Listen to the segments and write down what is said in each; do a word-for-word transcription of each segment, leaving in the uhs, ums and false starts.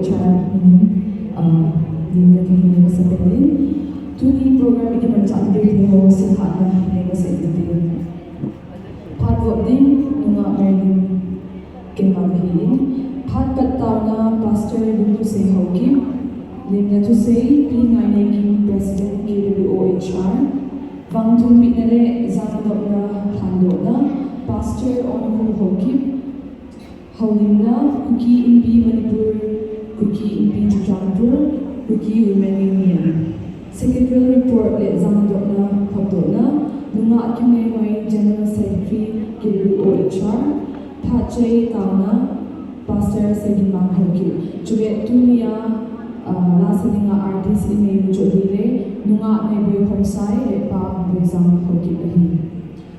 Chair, minin, ah, nin na kahin nei masa pen in. Tuni program i kimanchah na ding ho, silhahna nei masa in tin. Phat vop ding, nungah Marilyn Kemang ahi in. Phat pat taona, Pastor Lunkhusei Haokip. Limna thusei, Pi Ngaineikim, President K W O H R. Vangthum pehna le jana dopna lhandohna, Pastor Onkho Haokip. Houlimna, Kuki Inpi Manipur, Kuki Inpi Churachandpur, Kuki Women Union. Secretarial report le jana dopna, phatdohna, Nungah Kimneinoi, General Secretary, K W O H R, phat chai taona, Pastor Seginmang Haokip. Chule tunia, ah, la sa dinga artist i nei u chu ahile, Nungah Neiboi Khongsai le Pa Boijang Haokip ahi.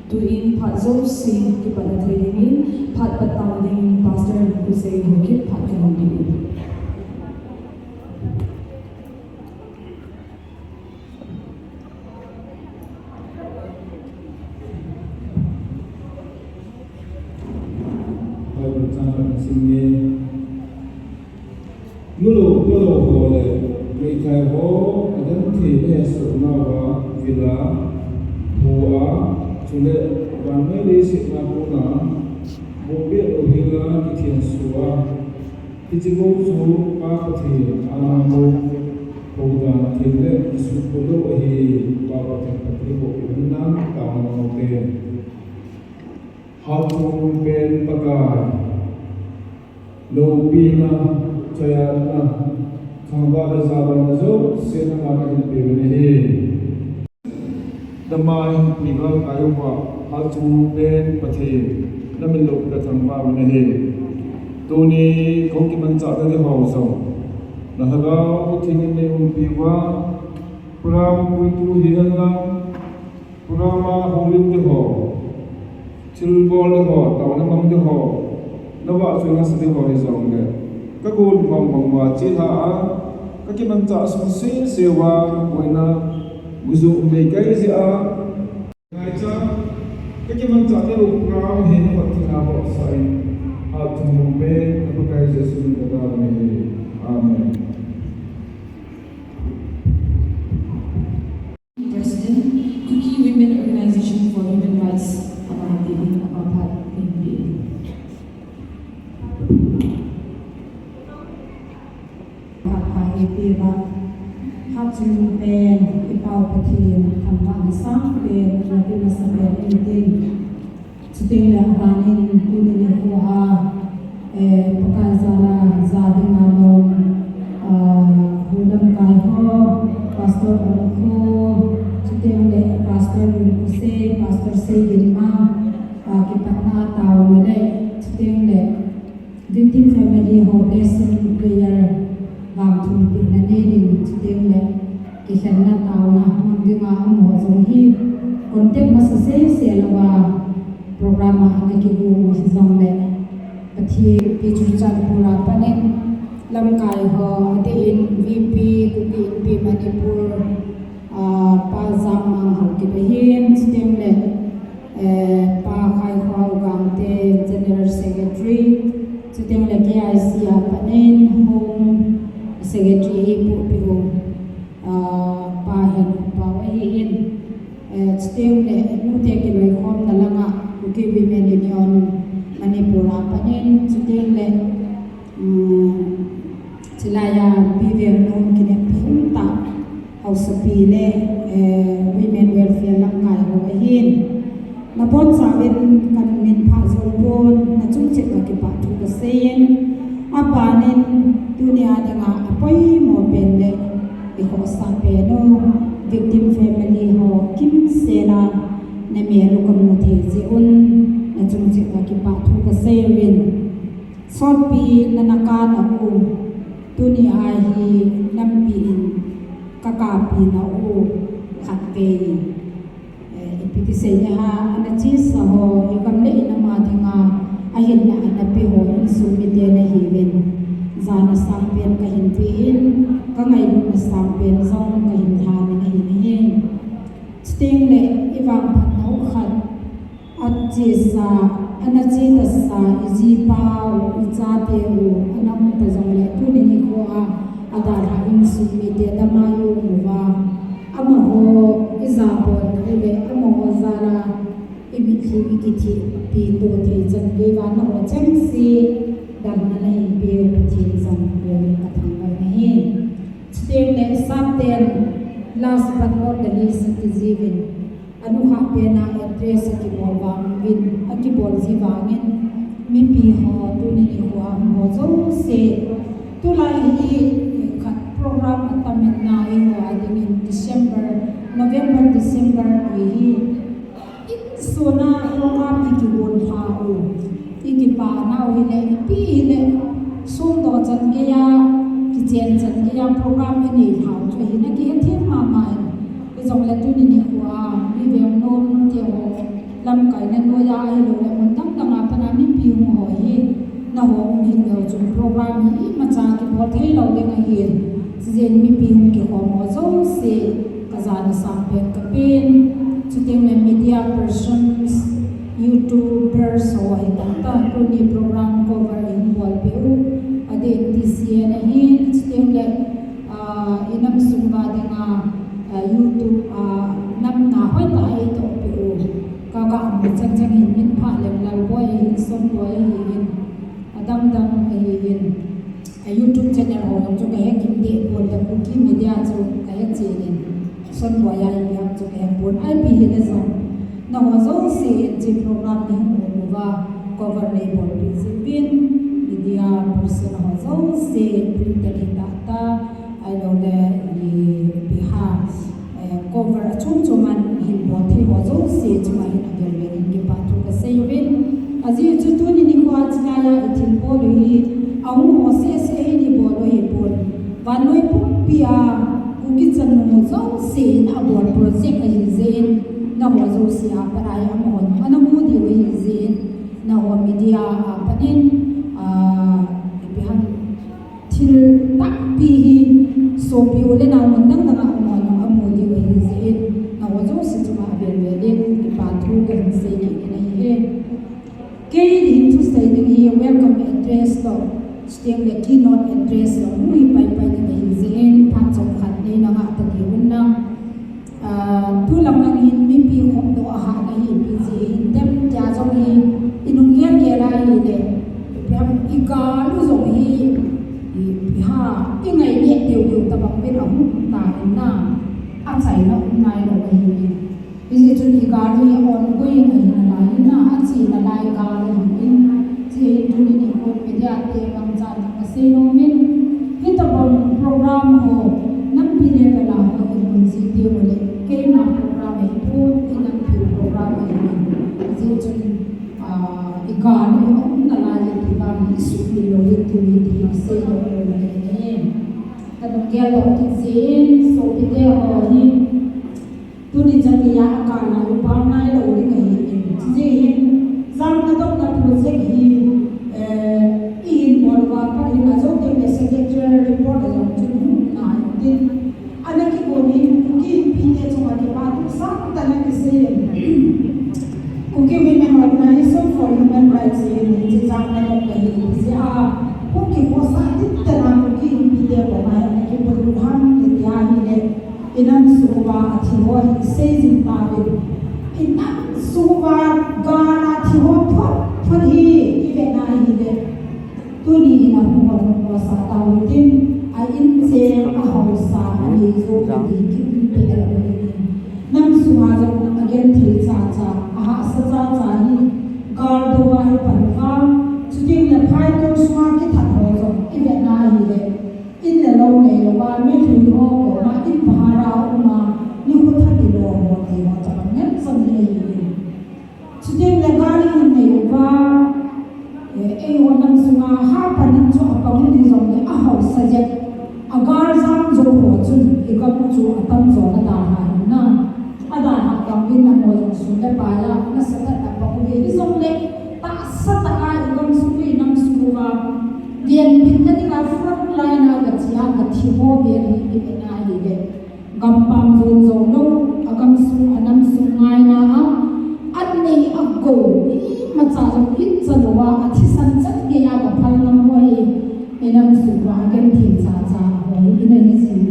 Tuin phat jouse kipatna thei dingin, phat pat taona dingin Pastor Lunkhusei Haokip phat kahin pe e. Bible chang kahin sim e. Nulou, palou ho le, meithai ho, agenthei le hesohnauva, vila, pua, chule, vannoi leiset a kona, bohbeh louhela, kithenso a, hiche bou chu, Pa Pathen, ana bou, houdan thei le, kisuhbulou ahi, Pa Pathen phatthei boh uvin lang, taona mangte. Halchungpen Pakai, loupina, chayatna, thangvahna, jabaina jouse nangma kahin pe uvin ahi. Nangma hinpui galkai uva, Halchungpen Pathen, namin loupina thangvah uvin ahi. Tuni, kakimanchah nading ho jong, na Lhagao Theng in nei umpi uva, program puitu hihen lang, program a houlim ding ho, thilbol ding ho, taona mang ding ho, na vahchoi nasa ding ho hijongle, kagon mong mong uva chelha a, kakimanchah sung sese uva, boina, gujuh umvei kai jeh a, ngaicha, kakimanchah ding ho program hi na vahchoi na vahsah in, Halchungpen, na Pakai Jesu min in kataove. Amen. President, Kuki Women Organization for Human Rights, ama hi tin, ama phat hin pe. Phat pha hi pe ba, Halchungpen, i Pau Pathen, thangvahna sangpen, na pe masa pen in tin. Chuteng le abanin tuni nikho a, eh, Pakai jal a ja dinga nom, ah, hu lamkai ho, Pastor Onkho, chuteng le Pastor Lunkhusei, Pastor Seiginmang, ah, kipatna taona le, chuteng le victim family ho blessing prayer vangthum pehna nei ding, chuteng le kikhenna taona mang dinga um ho jong hi contact masa sese louva program a ana kigo u hijongle Pathen pi Churachandpur a panin lamkai ho adeh in V P Kuki Inpi Manipur, ah, Pa Jangmang Haokip ahin, chuteng le, eh, Pa Khaikhao Gangte General Secretary, chuteng le K I C a panin Home Secretary eipuipi u, ah, Pa Henpao ahin, eh, chuteng le nute kiloikhomna langa Kuki Women Union Manipur a panin, chuteng le, um, chulaiya Pi Vengnom kineppi umtah haosapi le, eh, Women Welfare lamkai ho ahin. Nabonchauvin kamin pha jou pon, nachung cheh uva kipathu kasei in, abanin tunia dinga apoimo pen le ikhohsah pen u, victim family ho kimsel a namel u kamu thei jeh un, nachung cheh uva kipathu kasei uvin. Sotpi nana kana u, tunia hi nampi in kakapina u khatvei, eh, ipi ti seiding ham, ana chesa ho, igam le inam a dinga ahinna ana pe ho insung mite nahiuvin, jana sangpen kahin pe in, kangailutna sangpen jong kahin lhan in ahi nahi. Chuteng le ivangphatna u khat, achesa, ana chetasa, ijipau, ichateu, ana umta jongle, tuni nikho Sumite dama i um uva, amaho i jabol na u le, amaho jal a i mitlhi i kithehpi to thei chan gei uva, nangho chengse damna nahin peh u Pathen jal a ka thangvah na ahi. Chuteng le i sapten, last but not the least, kiti jeh in, anukha pen a address akibol vang uvin, akibol ji vangin, mipi ho, tuni nikho a hung ho jouse, tulai hi khat program atam in na, eiho a dingin December, November, December ti hi, insung a program i kihon lha u, i kipana u hile, ipi hile, sum doh chan gei a, kichen chan gei a program i nei lha u chu ahi, na kihethem mama in. Hijongle tuni nikho a, mi veng nom te ho, lamkaina noiya ahilou le mun dang dang a pat a mipi hung ho hi, nangho um hih leu chun program hi imacha kibol thei lou ding ahin. Chujeh in mipi hung kikhom ho jouse, ka jana sangpen ka pen. Chuteng le media persons, YouTubers ho hi tah tah, tuni program cover i hung bolpeh u, adeh in T C N ahin, chuteng le, ah, i nam sung uva dinga, ah, YouTube, ah, nam na hoitah a eitohpeh u. Ka, ka mu chang chang hin min pha leng Lalboi ahin, Sonboi ahin, adang dang ahin. A YouTube channel ho jong chu ka he kim deh pon, the Kuki Media chu ka he chen in, Sonboi a ipi ham chu ka he pon, ipi hile jong, nangho jouse hiche program ni hung um uva, cover nei bolpeh jeh uvin, media person ho jouse, printer hi tah tah, ahilou le, i, ipi ham, eh, cover achom chom a hin bol thei ho jouse chunga hin avel vel in kipa thu ka sei uvin. Ajeh chu tuni nikho a chulai a i thilbol u hi, ahung ho seh seh hin i bol u ahi pon. Vannoi pumpi a Kuki chanu jouse in abol project ahi jeh in, nangho jouse a pat a hi amaho ana mu diu ahi jeh in, nangho media a pat in, ah, ipi ham, thil tampi hi sopi u le nao mun dang dang a um ho jong amu diu ahi jeh in, nangho jouse chunga avel vel in kipa thu kahin sei kit in ahi. Kei hin thusei ding hi welcome address toh, chuteng le keynote address toh, hung hi pai pai ding ahi jeh in, phat chomkhat nei na ngah ta diu vin lang. Ah, tulang lang hin mipi khomdoh a hahna hi ipi jeh hin dem tia jong hi i nung gel gel a ahile, ipi ham, i gal u jong hi, i, ipi ham, i ngaineh deu deu tabang uvin ahung um ta in na, achaina um nailou ahi. Hijeh chun i gal hi ongoing ahi nalai in na, ache nalai gal ahi in, chujeh hin tuni nikho media te mangchan ka sei nom in, hitobang program ho, nampi level a ho i mun ji teng uleh, keima program ahipon, i nampi program ahi. Hijeh chun, ah, i gal hi aum nalai e ti vang hi i sumil lou hi ti hi ti hi sei lou lou le ahi. Ka nung gel lou kit jeh in, sopite ho hi, tuni chan geiya akal a i pang nailou ding ahi in. Chujeh hin, jang na dong na project hi, eh, i hin bol uva pat hin ajou teng le secretarial report a jong chun hung nai tin. Ana kigon in Kuki Inpi te chunga kipa thu sangtah ana kisei in. Kuki Women Organization for Human Rights in hiche jang na dong ahi in. Hijeh a, hung kikhosah tah tah a Kuki Inpi te koma ana kibol u ham ti tia ahile. I nam sung uva athi ho hi i sei jing tauvin. I nam sung uva gal a thi ho phot phot hi i vet na ahile. Tuni in ahung hon hung hosah tau hitin, a in cheng, a haosa, a neijo, a ding ki um peh lou ahi. Nam sunga jong agenthei cha cha, ahahsa cha cha hi, gal dou a i pan uva, chuteng le phaitol sunga kithat ho jong i vet na ahile. In le lou neilou a, mitlhi ho koma, in bhara a um a, nikho thah kilo ho ti ho, chapang ngen chan hi ahi. Chuteng le gal i hin nei uva, eh, eiho nam sunga hapan in chu apang u hijongle ahaosa jep. A gal jang jou ho chun i gam u chu atamjo na dalha in na. Adalhah vang in amaho jong sum le pai a nasatah in apang uve hijongle tahsa tah a i gamsung u i nam sung uva, venbitna dinga front line a gache a gathi ho vel hi i vet na ahile. Gampam jon jong lou, agamsung, anamsung ngaina a, anei agou, imacha jong in chalou a, athisan chan geiya gaphal ngam ho hi, i namsung uva agenthei cha cha ho hi, i nahi ji.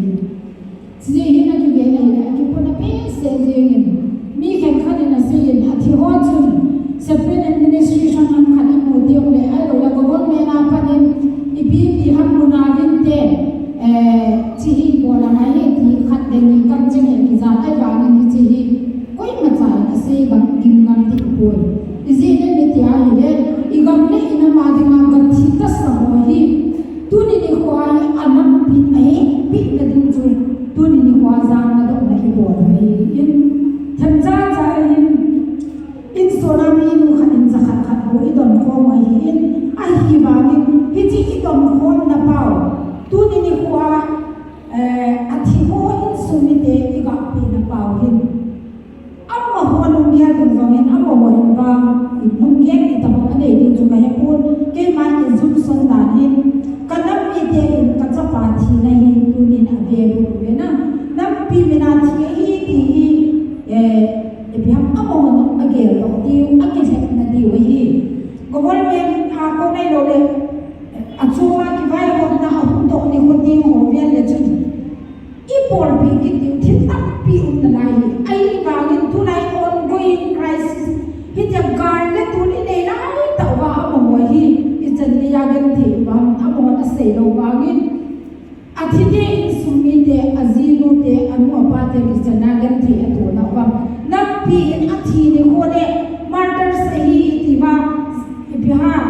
Gam le inam a dinga gathi tasa ho hi, tuni nikho a hi anampi a hepeh na ding chu, tuni nikho a jana dohna ibol u ahin. Themcha cha ahin, insung a minu khat in jakhat khat bou idon khom u ahin, ahivangin hiche idon khomna pau, tuni nikho a, eh, athi ho insung mite igapeh na pau hin. Amaho lunggel ding jong hin, amaho hin vang, lunggel itobang anei ding chu kahepon, keima kijumson dan hin, kanam mite in kachapa thina hi tunin avel u ahi na, nampi min a thi ahi ti hi, eh, ipi ham amahon ageldoh diu, akilhepna diu ahi. Government a kon ahilou le, achunga kivaihomna ahung toh nikho ding ho vel le chun, ibolpeh kit diu thil tampi um nalai hi. Ahivangin tulai ongoing crisis, hitia gal le tol inei lai tah uva amaho hi ichan geiya genthei uvam, amahon aseilou vangin, athite insung mite, ajinute, anu apate kichan a genthei atona uvam, nampi in athi nikho le martyrs ahi itiuva, ipi ham,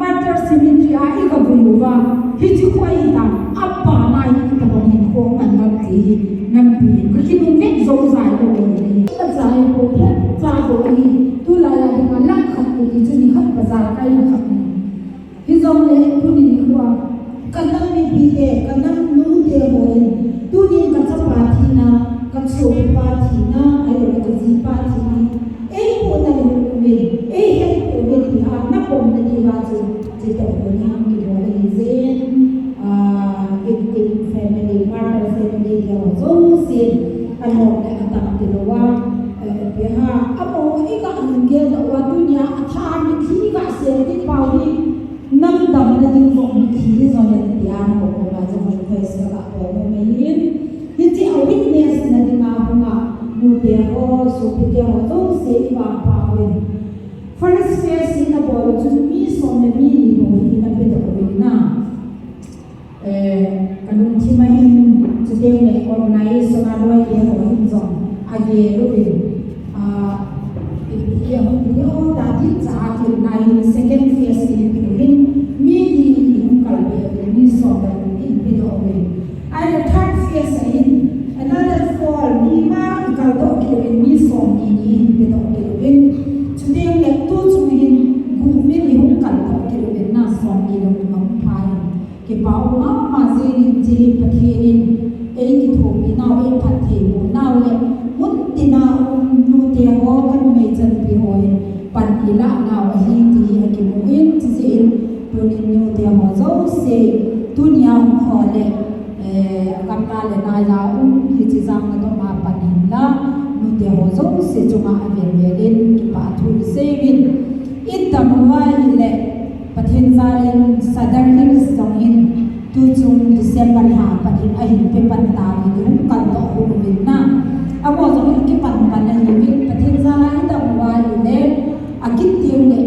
martyr cemetery a igavui uva, hiche kho ahitam, abana hi itobang hinkho aman ham ti hi, nampi in kakinung vet jousai lou ahi. Kachai ho, cha ho ahi, tulai a dinga lakh khat kiti chu nikhat bazar kai lakh khat ahi. Hijongle tuni nikho a, kanam mipite, kanam nute ho in, tunin kachapa thina, kasopipa thina, ahiloule kajipa thina, eipohna diuvin, eihetpeh uvin tia napomna diuva chu, chutoh ho ni ham kibol ahi jeh in, ah, victim family, martyr family te ho jousen, anom le atang tilouva, eh, ipi ham, amaho iga lunggel doh uva, tunia atha mitlhi iga sem ding pau hi, nam damna ding jong mitlhi jong hen tia nangho koma jong request kaga bol nom ahin. Hiche a witness na dinga hunga, nute ho, sopite ho jouse ivangpha uvin. First phase hi nabol u chun mi som le mi ni bou hi napedoh uvin na. Eh, kalungthim a hin, chuteng le organization a loite ho hin jong agel uvin, ah, i, i, ahung video ta ding cha a kit nai hin second phase in ipi hin mi ni ihung kalbe uvin, mi som le ni ipedoh uvin. Ahile third phase a hin another four, mi nga ikaldoh kit uvin, mi som ni ni ipedoh kit uvin. Chuteng le tuchung hin gup min ihung kaldoh kit uvin na, som ni le gup ahung pha in. Kipa um mama jeng in, hiche hi Pathen in eikithopi nau, eiphattheiboh nau le, mun tina um nute ho, kanumei chanpi ho hin pan ilah nau ahi ti hi akimu in, chujeh in tunin nute ho jouse, tunia hung ho le, eh, agamla le naiya um, hiche jang nadom a pan hinla, nute ho jouse chunga avel vel in kipa thu isei uvin. Idam uva ahile, Pathen jal in Sadar Hills jong hin, tuchung December lha a pat hin ahin pe pan tauvin, ihung kaldoh khum uvin na. Amaho jong akipan pan ahiuvin, Pathen jal a idam uva ahile, akit teng le,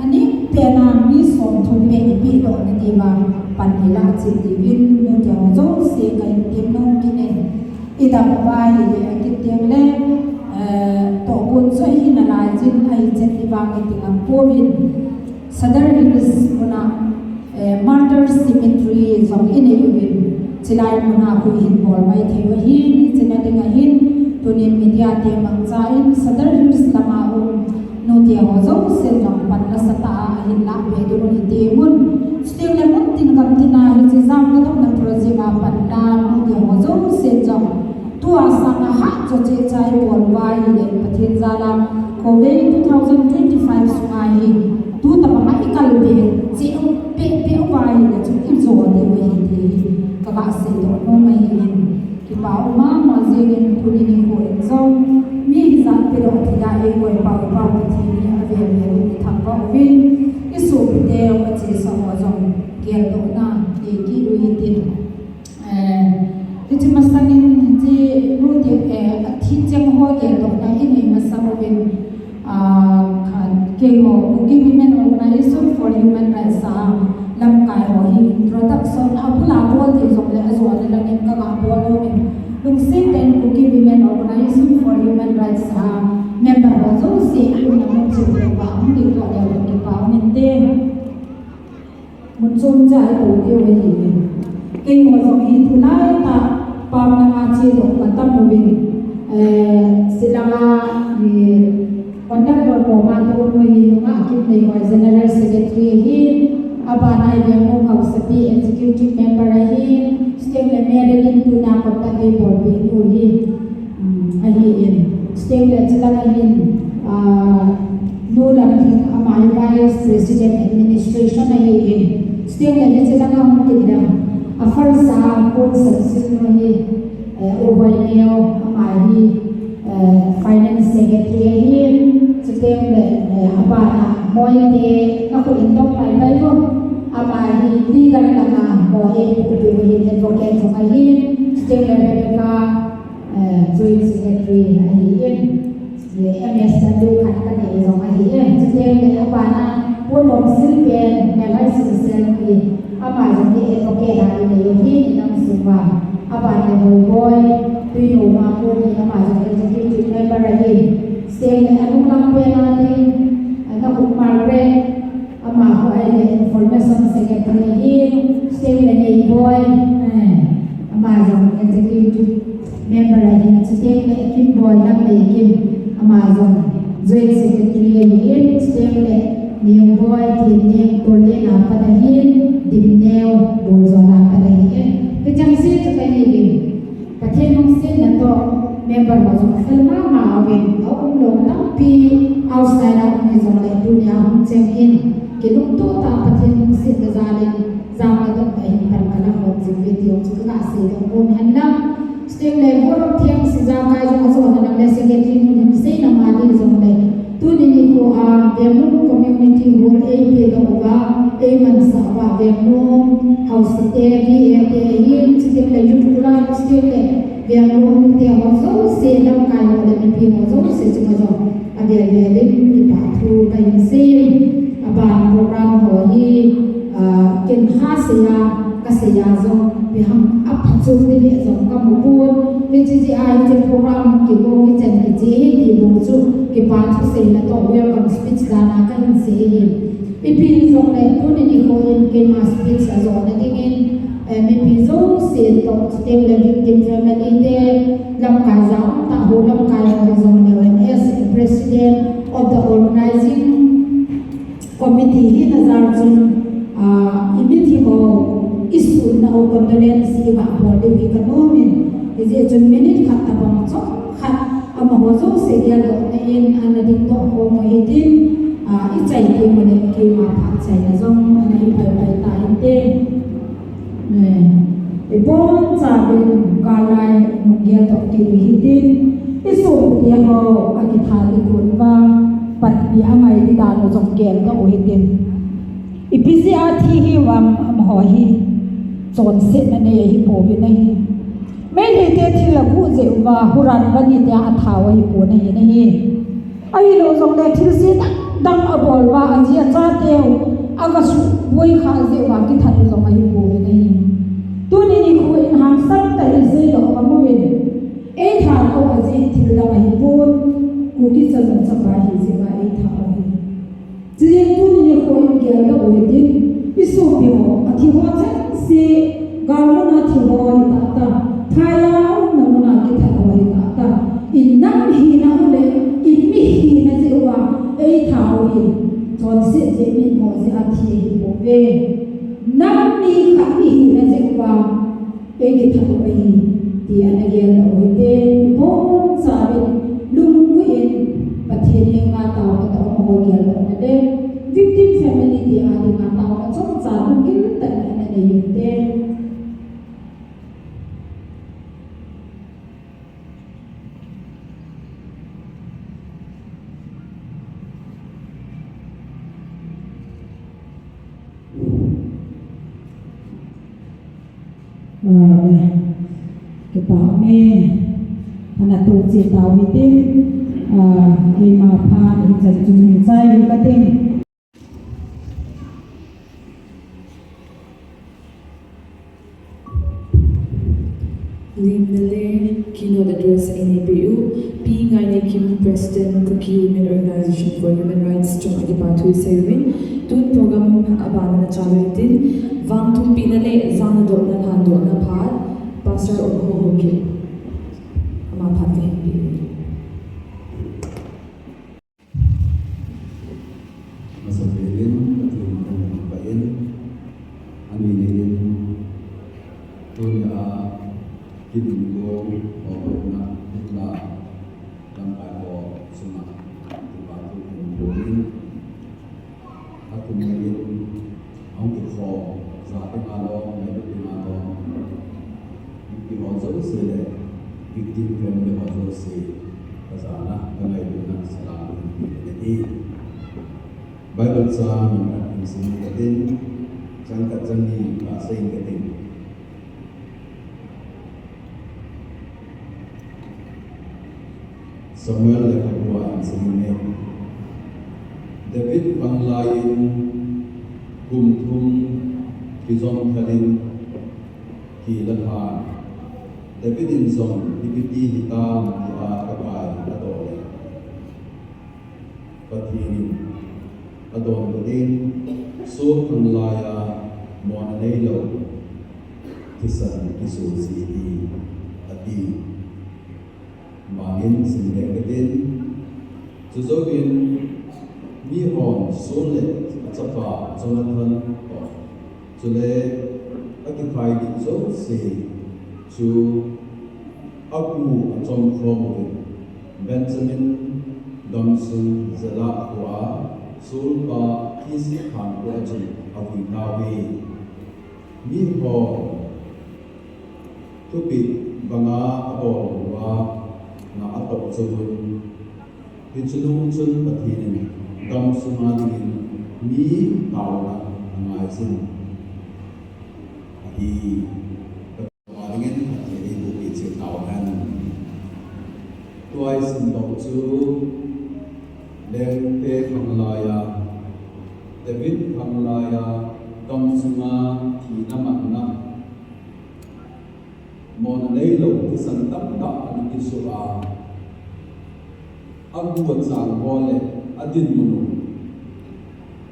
aning pen a mi somthum beh ipehdoh na diuva pan ilah cheh diuvin, nute ho jouse kahin temnom kit in. Idam uva ahile, akit teng le, eh, tohgon chu ahi nalai jin, ahichet ivang iti ngam pouvin. Sadar Hills muna, eh, Martyrs Cemetery jong inei uvin. Chulai muna huhhing bol maithei u ahi, hiche na ding ahin, tunin media te mangcha in Sadar Hills lama um nute ho jousen jong pan nasatah a ahin lahpeh diuvin iti mun. Chuteng le mun tin gam tin a hiche jang nadom na project a pan la nute ho jousen jong tua sanga hahsa cheh cheh a ibol uva ahile Pathen jal a Khovei two thousand twenty-five sunga hi tu tobang a ikalbe cheh u pehpeh uva ahile chu ijo diu ahi ti hi kaga seidoh nom ahin. Kipa um mama jeng in tuni nikho in jong mi hijat pedoh thei a eikoi pau pau Pathen hi avel vel in ithangvah uvin, isopite achesa ho jong geldohna nei kit u hitin. Eh, hiche masangin hiche nute, eh, athi cheng ho geldohna inei masang uvin, ah, khat keiho Kuki Women Organization for Human Rights a lamkai ho hi introduction abul a bol thei jongle ajona langin kaga bol uvin. Lungset tah in Kuki Women Organization for Human Rights a member ho jouse aumna mun cheh uva hung ding lou ding kipa um inte. Chom cha i to diu ahi. Keiho jong hi tulai tah pam langa che doh ka tam uvin. Eh, Shillong a, eh, conduct bol koma tu nu hi nunga Kimneihoi General Secretary ahi. Abana hi Vengnom Haosapi Executive Member ahi. Chuteng le Marilyn tuna conduct ei bolpeh nu hi. Um, ahi in. Chuteng le chulang ahin, ah, Nu Lamthing ama hi Vice President Administration ahi in. Chuteng le hiche langa hung kit ding a first a pon sansil nu hi, eh, U Hoineo ama hi, eh, Finance Secretary ahi in. Chuteng le, eh, abana Moite na khu in dong mai bai vo. Ama hi legal langa mo ei pu pi hi advocate jong ahi in. Chuteng le Rebecca eh, Joint Secretary ahi in, eh, M S W khat kanei jong ahi in, chuteng le abana Pu Longsil pen, Melhoi Singsel hi, ama jong hi advocate a inei u ahi in, inam sunga. Abana Hoiboi, Tuinom a Pu hi, ama jong executive member ahi in, chuteng le anung lang pen a ding, eh, Nakhuk Margaret, Ama khu ahile Information Secretary ahi, chuteng le Neiboi, eh, ama jong Executive Member ahi, chuteng le Kimboi Lamneikim, ama jong Joint Secretary ahi, chuteng le Neiboi, Tinneng, Tollen a pat ahi, Dimneo, Boljon a pat ahi. Hicheng se chu kahi in. Pathen lungsetna toh member ho jong fel mama uvin, aum lou tampi outside a um hijongle tunia hung cheng in, kilungto tah a Pathen lungsetna jal in, jam le dong tah in pan kala hom jing uve ti jong chu kaga seidoh nom hen lang. Chuteng le Pu Lhomtheng Sijakai jong ajoh na lang le secretary nun hin seina ma ding jongle, Tuni nikho a, Vengnom Community Hall eipedoh uva, eimansah uva, Vengnom Haosate, V A te, ahin, chuteng le Youth Club, chuteng le Vengnom te ho jouse, lamkai ho le mipi ho jouse chunga jong avel vel in kipa thu kahin sei in, aban program ho hi, ah, ken ha seiya, kaseiya jong, ipi ham aphachom ding hi jong kamu pon. Hiche jeh a hiche program kigong hichan kiche hi ti bou chu kipa thuseina toh welcome speech dan a kahin sei ahi. Ipi hijongle tuni nikho in keima speech ajona dingin, eh, mipi jouse toh chuteng le victim family te, lamkai jat tah ho lamkai ho hijongle as a president of the organizing committee hina jal chun, ah, i mithi ho, i sohna ho condolence iga bol diu hi kanom in, hijeh chun minute khat tabang chomkhat amaho jouse geldohna in ana dingdoh khom u hitin, ah, i chai teng uleh keima phat chaina jong ana hi pai pai ta inte. Eh, ibonchauvin gal lai nung geldoh kit u hitin, i sohte ho akitha ding pon vang, panpi angai ding dan u jong geldoh u hitin. Ipi jeh a thi hiuvem, amaho hi chonsetna nei ahi pouvin ahi. Meiteite thil aguh jeh uva, Huranvani te a athau ahi pon ahi nahi. Ahilou jongle thilse dang dang abol uva, aji achateu aga suboi kha jeh uva kithat u jong ahi pouvin ahi. Tuni nikho in hangsan tah in seidoh kamu in, eithat u ajeh thil dang ahi pon, Kuki chanu chapa ahi jeh uva eithat u ahi. Chujeh in tuni nikho in geldoh u hitin, i sopi ho, athi ho chengse, galmun a thi ho ahi tah tah, phai a umna mun a kithat ho ahi tah tah, i nam hina u le i mi hina jeh uva eithat u hi, chonset jeh, mimo jeh a thi ahi pouve. Nam mi khat mi hina jeh uva ei kithat u ahi, ti ana geldoh u hite, ibonchauvin lunggui in Pathen henga taona toh amaho geldohna le victim family te a dinga taona chomcha lunggil tah in ana nei u hite. Amen. Kipa ume. Ana tohcheh tau hitin, ah, keima phat hichan chun hin chai u kating. Lemna le keynote address eina peh u, Pi Ngaineikim, President, Kuki Women Organization for Human Rights chunga kipa thu isei uvin, tun Program abana na chalu tin, vangthumpina le jana dotna lhandohna phat, Pastor Ongho Haokip. Ama phat kahin pe. Masapen in, Pathen in kahin pah in, ani nei in, tunia, kin ko, ko na, la, lamkai ko, suma, tupa tu, in, ko in, atum nei in, Hung kikhom, jate nga lom, ngailut nga lom. Mipi ho jouse le, victim family ho jouse, kajana, kangailutna salam kahin pe ahi. Bible chang, khat in sim katin, chang khat chang ni, kasei katin. Samuel lekhabua in sim inge. David vanglaiyin kum thum kijong thalin kila lhan. David in jong ipi ti hitam tia kakai adong e. Pathen in adonbut in, Saul khanglaiya mona neilou thisan kiso ji ahi, ati. Bangin simleng katin, chujouvin mihon Saul le achapa Jonathan toh, chule akiphai ding jouse chu apu achom khom uvin, Benjamin gamsung Zela khoa Saul pa Kis khankhua chun avui tauve. Mihon thupeh banga abol uva, na atoh jouvun, hiche nung chun Pathen in gamsunga dingin mi taona angaijin ahi. Gamsunga dingin Pathen in eiboh peh cheh tauhen. Tua isim bang chu Lengte khanglaiya, David khanglaiya, gamsunga thina manna mona neilou thisan tamtah ana kiso a, agu achang ho le adinmun u,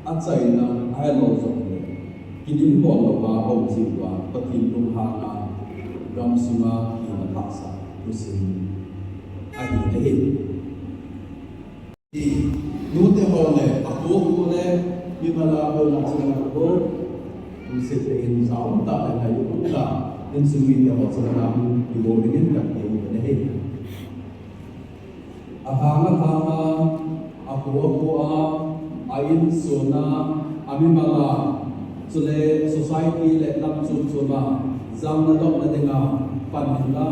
achaina ahelou jongle, kidinbol louva ahung jeh uva Pathen lunghanga gamsunga thina hahsat thusim ahi ahi. Nute ho le, apu ho le, mimal a ho le, chule apu, lungset tah in, ja um tah le, ngailut um tah, insung mite ho chunga, kibol dingin kahin temu ahi. Athang athang a, apo apo a, a insung a, amimal a, chule society le lam chom chom a, jana dopna dinga pan hinla,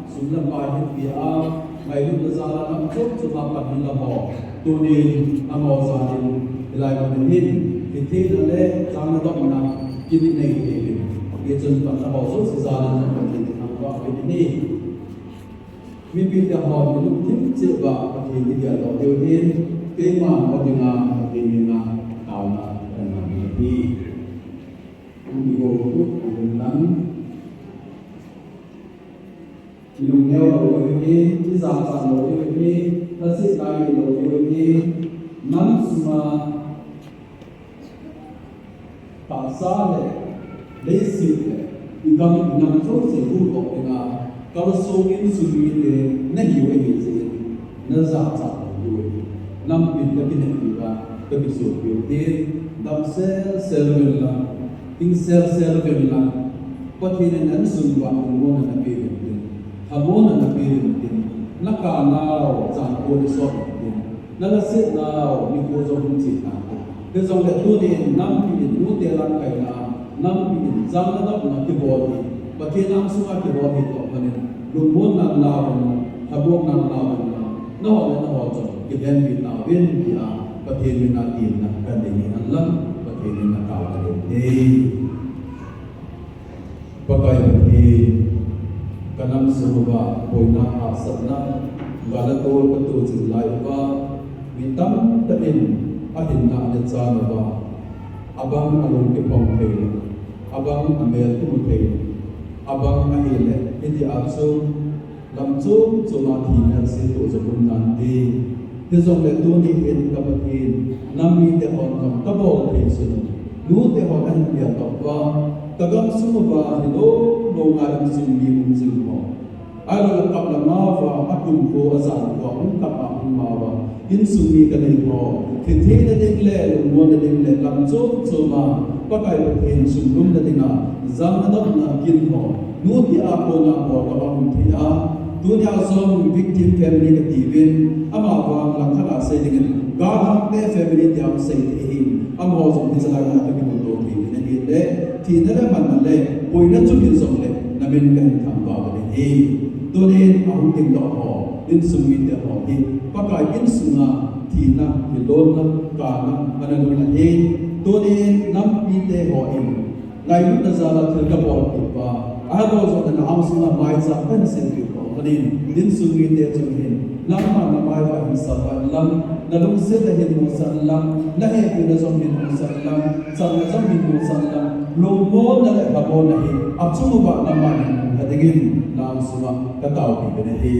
sum le pai hinpia, ngailutna jal a lam chom chom a pan hinla ho, tunin amaho jal in, hilai mun hin, hitheina le jana dopna kinei thei uvin, hichun panna ho jouse jal in jong Pathen in thangvah uvin ahi. Mipite hon mi lungthim cheh uva Pathen in geldoh diu ahin, keima dinga Pathen in taona kahin nei ahi. Hung kigo kit uvin lang. Ilungneo lou diu ahi, ijachat lou diu ahi, lhasetna nei lou diu ahi, nam sunga tahsa le, leiset le, igam inam jouse huhdoh dinga, kalsong insung mite nahiu ahi jeh in, najachat lou diu ahi. Nampin kakinep diu a, kakisuh diu ahi, damsel sel uvin lang, hingsel sel uvin lang, Pathen in na insung uva lungmonna napeh uvin tin, thamonna napeh uvin tin, nakap nau chan ko le sot uvin tin, nalhasetnau nikho jong hung che tan tin. Hijongle tunin nampi in nute lamkaina, nampi in jana dopna kibol hi, Pathen angsunga kibol hi toh phatnin, lungmonna nalah uvin, thamonna nalah uvin, nangho le nangho jong kilhenpi tauvin tia, Pathen mina temna kahin nei ahi henlang, Pathen in nataona ding ahi. Pakai Pathen, kanam sung uva boina hahsatna, gal le tol katoh jing lai uva, mi tamtah in ahinna ana chan uva, abang alung kiphong thei, abang amel kimu thei, abang ahile, hitia chu lam chom chom a thina se toh jong um nante. Hijongle tuni hin ka Pathen, nam mite hon jong kabol thei sun, nute hon ahin geldoh uva, ka gamsung uva hilou lou nga insung mi um jing ho, ahilou le kap le mao va, akum kho ajan kho, hung kap a hung mao va, insung mi kanei ho, thi theina ding le lungmonna ding le lam chom chom a Pakai Pathen sunglumna dinga, jana nopna kin ho, nute a kona bol kava um thei a, tunia jong victim family kati uvin, amavang langkhat a sei dingin, Galhangte family tia sei thei ahin, amaho jong hiche lai a kakimuto thei uvin ahile, thina le manna le boina chu hijongle, namin kahin thangvah uvin ahi. Tunin ahung dingdoh ho, insung mite ho hi, Pakai insunga thina, kilonna, kana, ana lhung ahi. Tunin nam mite hon ngailutna jal a thil kabolpeh uva, ahilou jongle na angsunga maicham kahin sempeh uva, tunin insung mite chunga hin, nangman namai uva hin salvah inlang, nalungsetna hin musah inlang, nahepina jong hin musah inlang, channa jong hin musah inlang, lungmonna le lhamonna hi achung uva nangman hin lha dingin na angsunga kataopeh uvin ahi.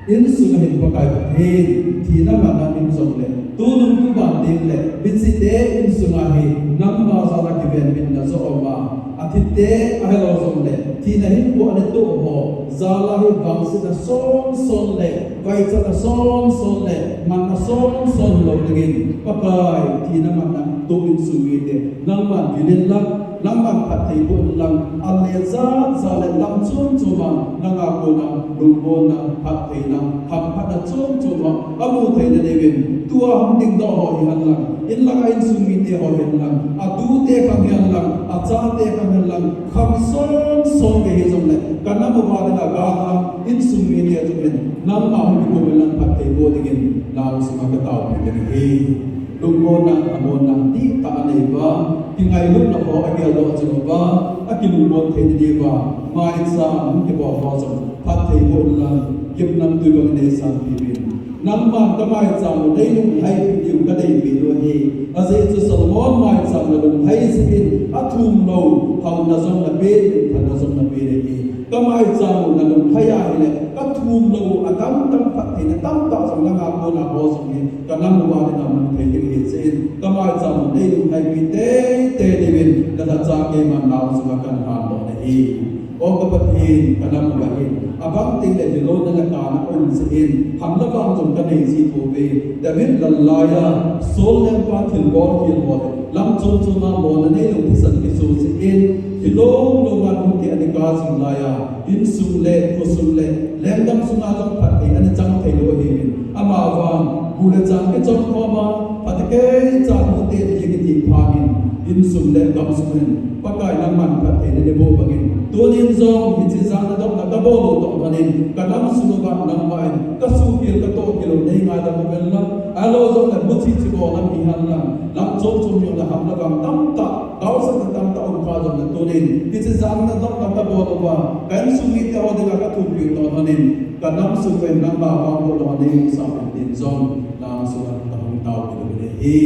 Insunga hin Pakai Pathen, thina manna um jongle, tunung tuban ding le, hiche te insunga hi, nangma jal a kivenbitna joh aum a, athite ahilou jongle, thina hinkho ana toh ho jal a hi vangsetna son son le, vaichatna son son le, manna son son lou dingin, Pakai, thina manna toh insung mite, nangman vil inlang, nangman phatthei boh inlang, a le jat jat le lam chom chom a, nanga kona lungmonna, phattheina, hamphatna chom chom a, amu theina diuvin, tua hung dingdoh ho hihen lang, inlanga insung mite ho hihen lang, atute khang hihen lang, achate khang hihen lang, khang son son gei hijongle, ka nam uva dinga Galhang insung mite chunga hin, nangma hung kikhom inlang phatthei boh dingin, na angsunga kataopeh uvin ahi. Lungmonna, lhamonna dihtah anei uva, kingailutna ho ageldoh jing uva, akilungmon theina diuva, maicham hung kibol ho jong phatthei boh inlang, gimnamtui bang in eisanpeh uvin. Nangman ka maicham u neilunglhaipi diu kadeipi u ahi. Ajeh chu Solomon maicham nalunglhai jeh in, athum lou haona jong napen, minthanna jong napen ahi. Ka maicham u nalunglhai ahile, kathum lou u adangdang phattheina tamtah jong nanga kona ho jong hi, ka nam uva dinga mu thei ding ahi jeh in, ka maicham u neilunglhaipi teitei diuvin, nalhacha keiman na angsunga kahin lhandoh nahi. O ka Pathen, ka nam uva hin, abang teng le hilou na le kana um jeh in, ham le vang jong kanei ji pouve. David lal laiya, Saul lengpa thilbol khel ho le, lam chom chom a monna neilou thisan kiso jeh in, hilou lou nga nute ana kap jing laiya, insung le, khosung le, lenggam sunga jong phatthei ana chang thei lou ahiuvin. Amavang, bu le chang kichom khom a, phatthei keicha nute ding kiti phat in, insung le gamsung in, Pakai nangman phatthei neiboh bangin, tunin jong hiche jana dopna kabol u toh lhonin, ka nam sung uva nangman, kasukhel katohkhel u neingaidam uvin lang, ahilou jongle muchi chibo lam hihen lang, lam chom chom jong le ham le vang tamtah, taosahna tamtah um phat jongle tunin, hiche jana dopna kabol uva, ka insung mite ho dinga kathumpi u toh lhonin, ka nam sung uva nangma vangbohna ho neimusah uvin tin jong, na angsunga kahung taopeh uvin ahi.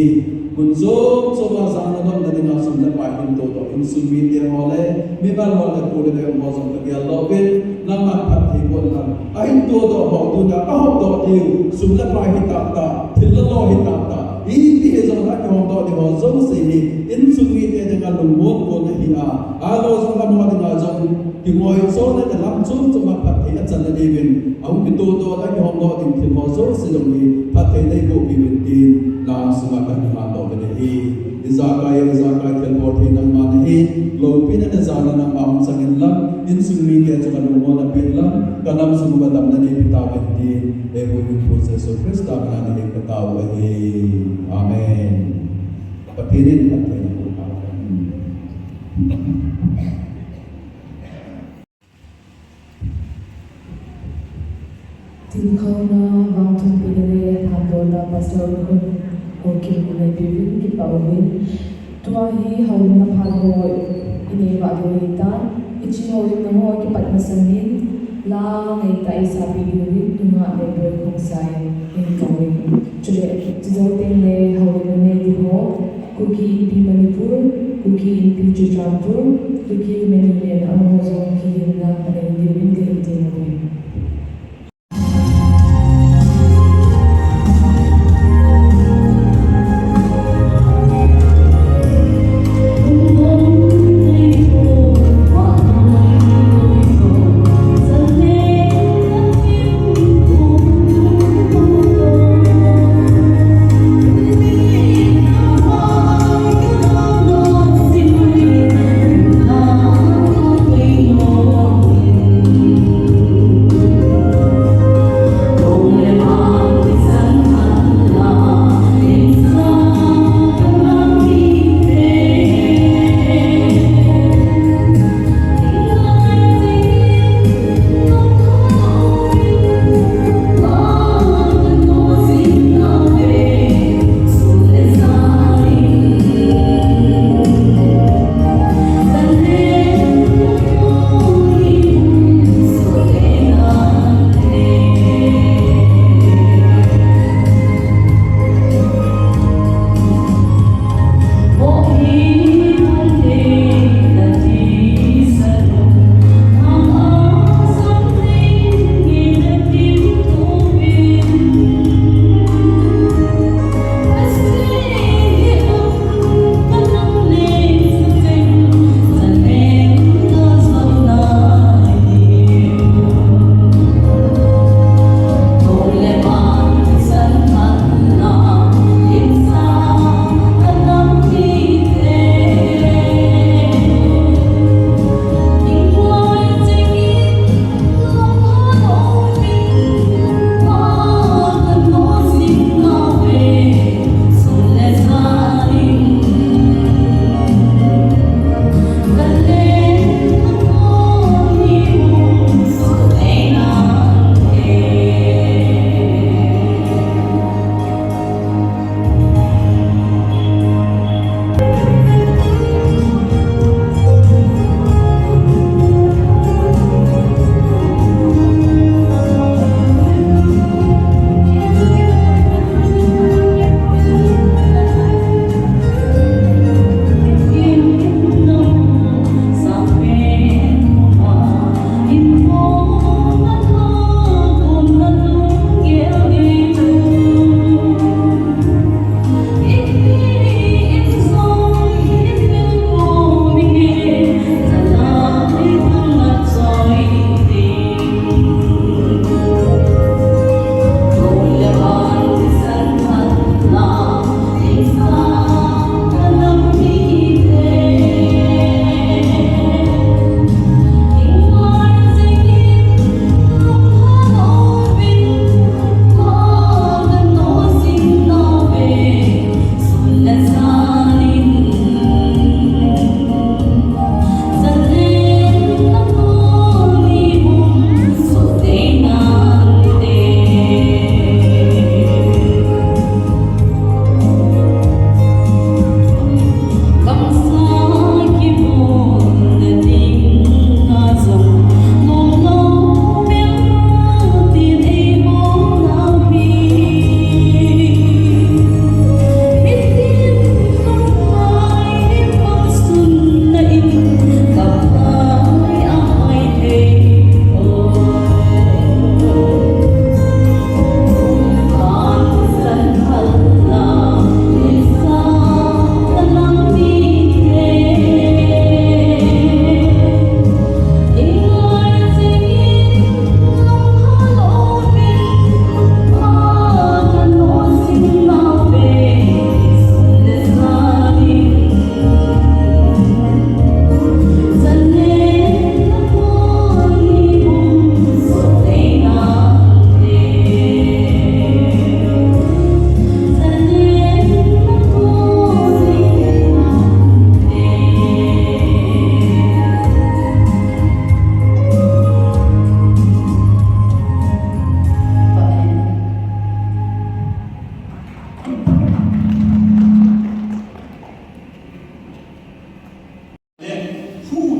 Mun chom chom a jana dopna dinga sum le pai hin todoh, insung mite ho le, mimal ho le, pu le pi ho jong kageldoh uvin, nangman phatthei boh inlang, ahin todoh ho tunia ahopdoh diu, sum le pai hi tahtah, thil le lo hi tahtah, ipi hijongle akihopdoh diu ho jouse hi, insung mite dinga lungmon kona hi a, ahilou jong amaho dinga jong, kingoichona le lam chom chom a phatthei achanna diuvin, ahung kitodoh le akihopdoh ding thil ho jouse jong hi, phatthei neiboh peh uvin tin, na angsunga kahin lhandoh uvin ahi. Ijakai, ijakai thilbol thei nangma nahi, loupina le jana nangma hung chang inlang, insung mite chunga lungmonna pe inlang, ka nam sung uva damna neipe tauvin tin, eihuhhingpu Jesu Christa mina nahin katao u ahi. Amen. Pathen in phatthei naboh tahen. Tilkhouna, vangthumpina le lhanbolna Pastor Hun Haokip in neipeuvin kipah uvin. Tua hi houlimna phat ho inei vah diu ahitan. Hiche houlimna ho kipat masangin la neitah a eisapeh diuvin nungah Meiboi Khongsai in kauvin. Chule, chujou tengle houlimna nei diu ho, Kuki Inpi Manipur, Kuki Inpi Churachandpur, Kuki Women Union amaho jong kihinna anei diuvin kahin temmu ahi.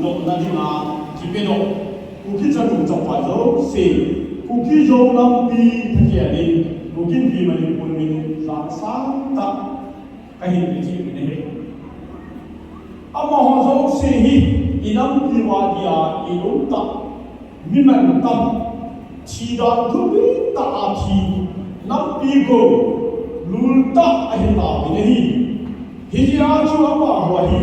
Dohna dinga kipedoh Kuki chanu chapa jouse, Kuki Zo lampi thakhel in, Kuki Inpi Manipur min sangtah kahin kicheh in ahi. Amaho jouse hi i lampi uva dia i lungtah, mi mantam, thi dan thupi tah a thi, lampi go lul tah ahi tauvin ahi. Hijeh a chu amaho hi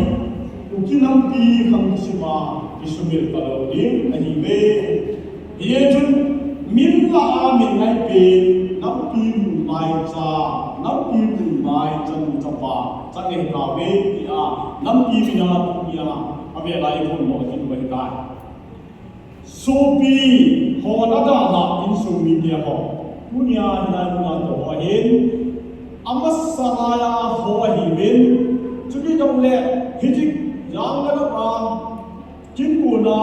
Kuki lampi khang kisima kisumil talou ding ahiuve. Hijeh chun min lah a min ngaipen, lampi lul maicha, lampi lul maicha nu chapa chang ahi tauve tia lampi mina tunia avel a i phondoh kit u ahitai. Sopi hon adalhah insung mite ho, tunia hilai muna toh ho ahin, amasa laia ho ahiuvin, chutidongle hiche Yangladap a kimpuna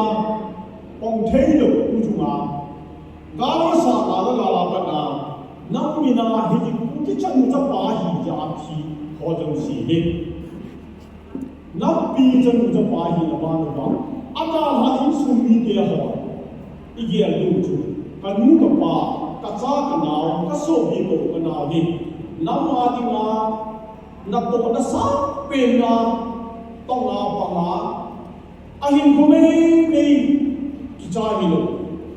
pang theilou u chunga, gal asah lala gal a pat a, nam mina hiche Kuki chanu chapa hi jeh a thi ho jouse hi lampi chanu chapa hina ban uva, adalhah insung mite ho i gel diu chu, kanu kapa, kacha kanao, kasopi kou kanao hi nam a dinga natohna sangpen a tonga panga ahinkho meimei kichai hilou,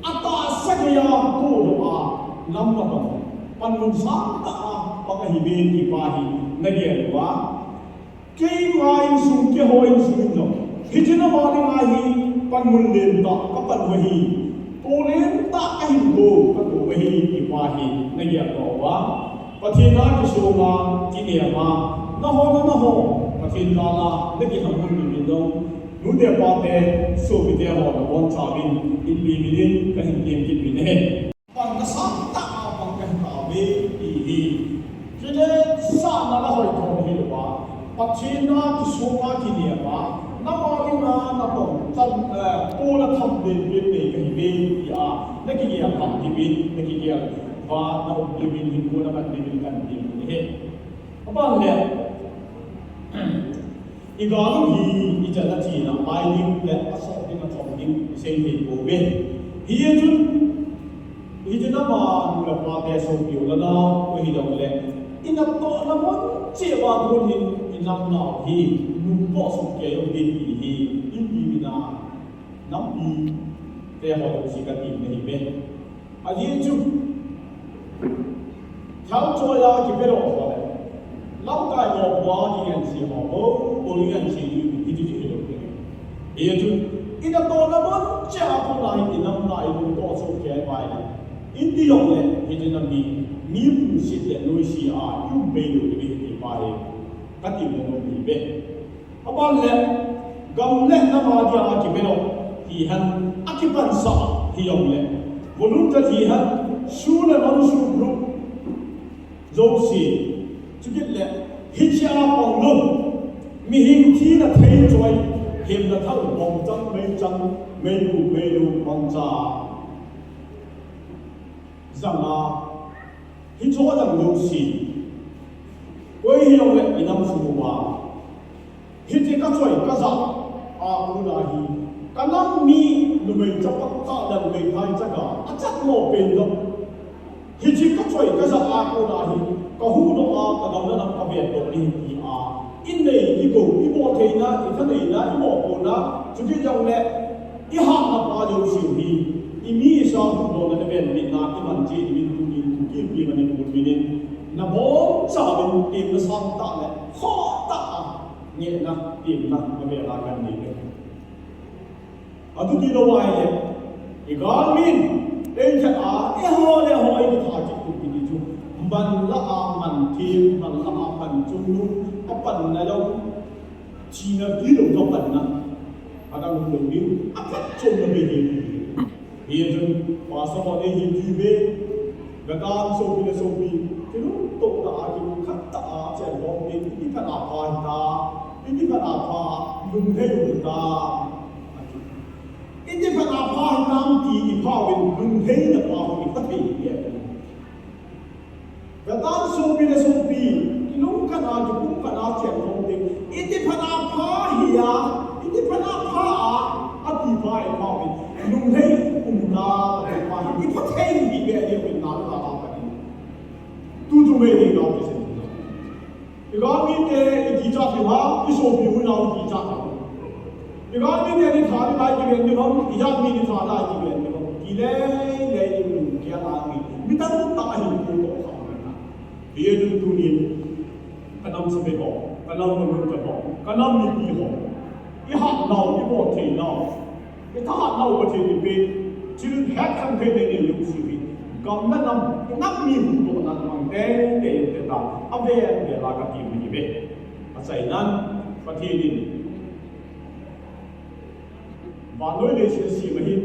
atahsa geiya tohdoh a nam a pang, panmun sangtah a pang ahiuve ti pa hi nagel uva, keima insung, keiho insung in jong hiche nam a dinga hi panmun lentah kapan u ahi, toh lentah kahin kou, kakou u ahi ti pa hi nagel uva, Pathen a kisonga, kinem a, nahon nahon Pathen jal a nakilhung uvin jong, nute pate, sopite ho nabonchauvin Inpi minin kahin tem kit uvin ahi. Panna sangtah a pang kahi tauve ti hi, kile sahna la hoithom hilouva, Pathen a kisonga, kinem a, nam a dinga natong chan, eh, tohna tham penpen nei kahiuve tia nakigel ham diuvin, nakigel uva naum diuvin, hinkho naman diuvin kahin tem u ahi. Aban le, i gal u hi ichan a china pai ding le asoh ding, achom ding isei thei pouve. Hijeh chun, hiche nam a nu le pate, sopi u le nao u hijongle, i natohna mun cheh uva kon hin i nam nao hi nungtoh soh kei u hite ti hi Inpi mina nampite ho jouse katem nahiuve. Ajeh chu, thalchoi a kipedoh ho le, lamkai mopoa kingansei ho, bou, bou ingansei diu hiti chu hilou ding ahi. Hijeh chun, i natohna mun cheh a kona hi i nam na i nungtoh soh kei uva ahile, iti jongle hiche nam hi mi lungset le noise a i um pei lou ding ahi ti pa hi katem nom ahiuve. Aban le, gam le nam a dia kipedoh hihen, akipansah hijongle, volunteer hihen, SoO le non-SoO group jouse, chukit le, hichea pang lou, mihem thina thei choi, hemna thal bom chang, mei chang, mei kum, mei lou, mangcha janga, hicheho jang jouse, koi hijongle i nam sung uva, hiche kachoi kajah a kona hi, kanam mi numei chapang tah le numei thai chaga, achatmo pen jong, hiche kachoi kajah a kona hi, kahuhdoh a, kagaona lam kavetdoh ding tia, inei, igou, iboltheina, ithaneina, imopohna, chukit jongle, ihatna pa jouse u hi, imi isa huhdohna le venbitna iman cheh diuvin tunin Kuki Inpi Manipur minin nabonchauvin temna sangtah le khohtah a ngehna, temna navel a kanei uve. Atu tilou ahile, i galmin eithat a, eiho le eiho ikitha kit u kiti chu, manlah a manthem, manlah a pan chungnung, apanna jong thina tilou chu apanna, adang lou ding, aphatchomna bei ding. Hijeh chun, pastor hon eihin jui uve, vetan sopi le sopi, kilungtoh tah a, kilungkhat tah a chenkhom ding, iti phat a pha hitam, iti phat a pha, lunghei u hitam, iti phat a pha hitam ti iphauvin, lungheina pa ho iphathei ding ahi. Vetan sopi le sopi, kilungkhat a, kipumkhat a chenkhom ding, iti phat a pha hia, iti phat a pha a, Lunglhai umna, Pathen pa hi, i Pathen hi ve ni umna la la pa ni. Tu tu ve ni na pe se. I galmite i kichat diu ham, i sopi u nau i kichat diu ham. I galmite ni tha ni lai kiven diu ham, i jatmi ni tha lai kiven diu ham. Kile le i lunggel a mi. Mi tamtah ahin puidoh kha. Hijeh chun tunin, ka nam sopite ho, ka nam manute ho, ka nam mipi ho, i hatnau, i boltheinau, i thahatnau Pathen in eipeh, thil hetkhen thei nei nei jong sih uve. Gam le nam, i nam mi huhdohna mang teitei in tia, avel vel a kati ahi ve. Achainan, Pathen in Vannoi leiset asem ahin,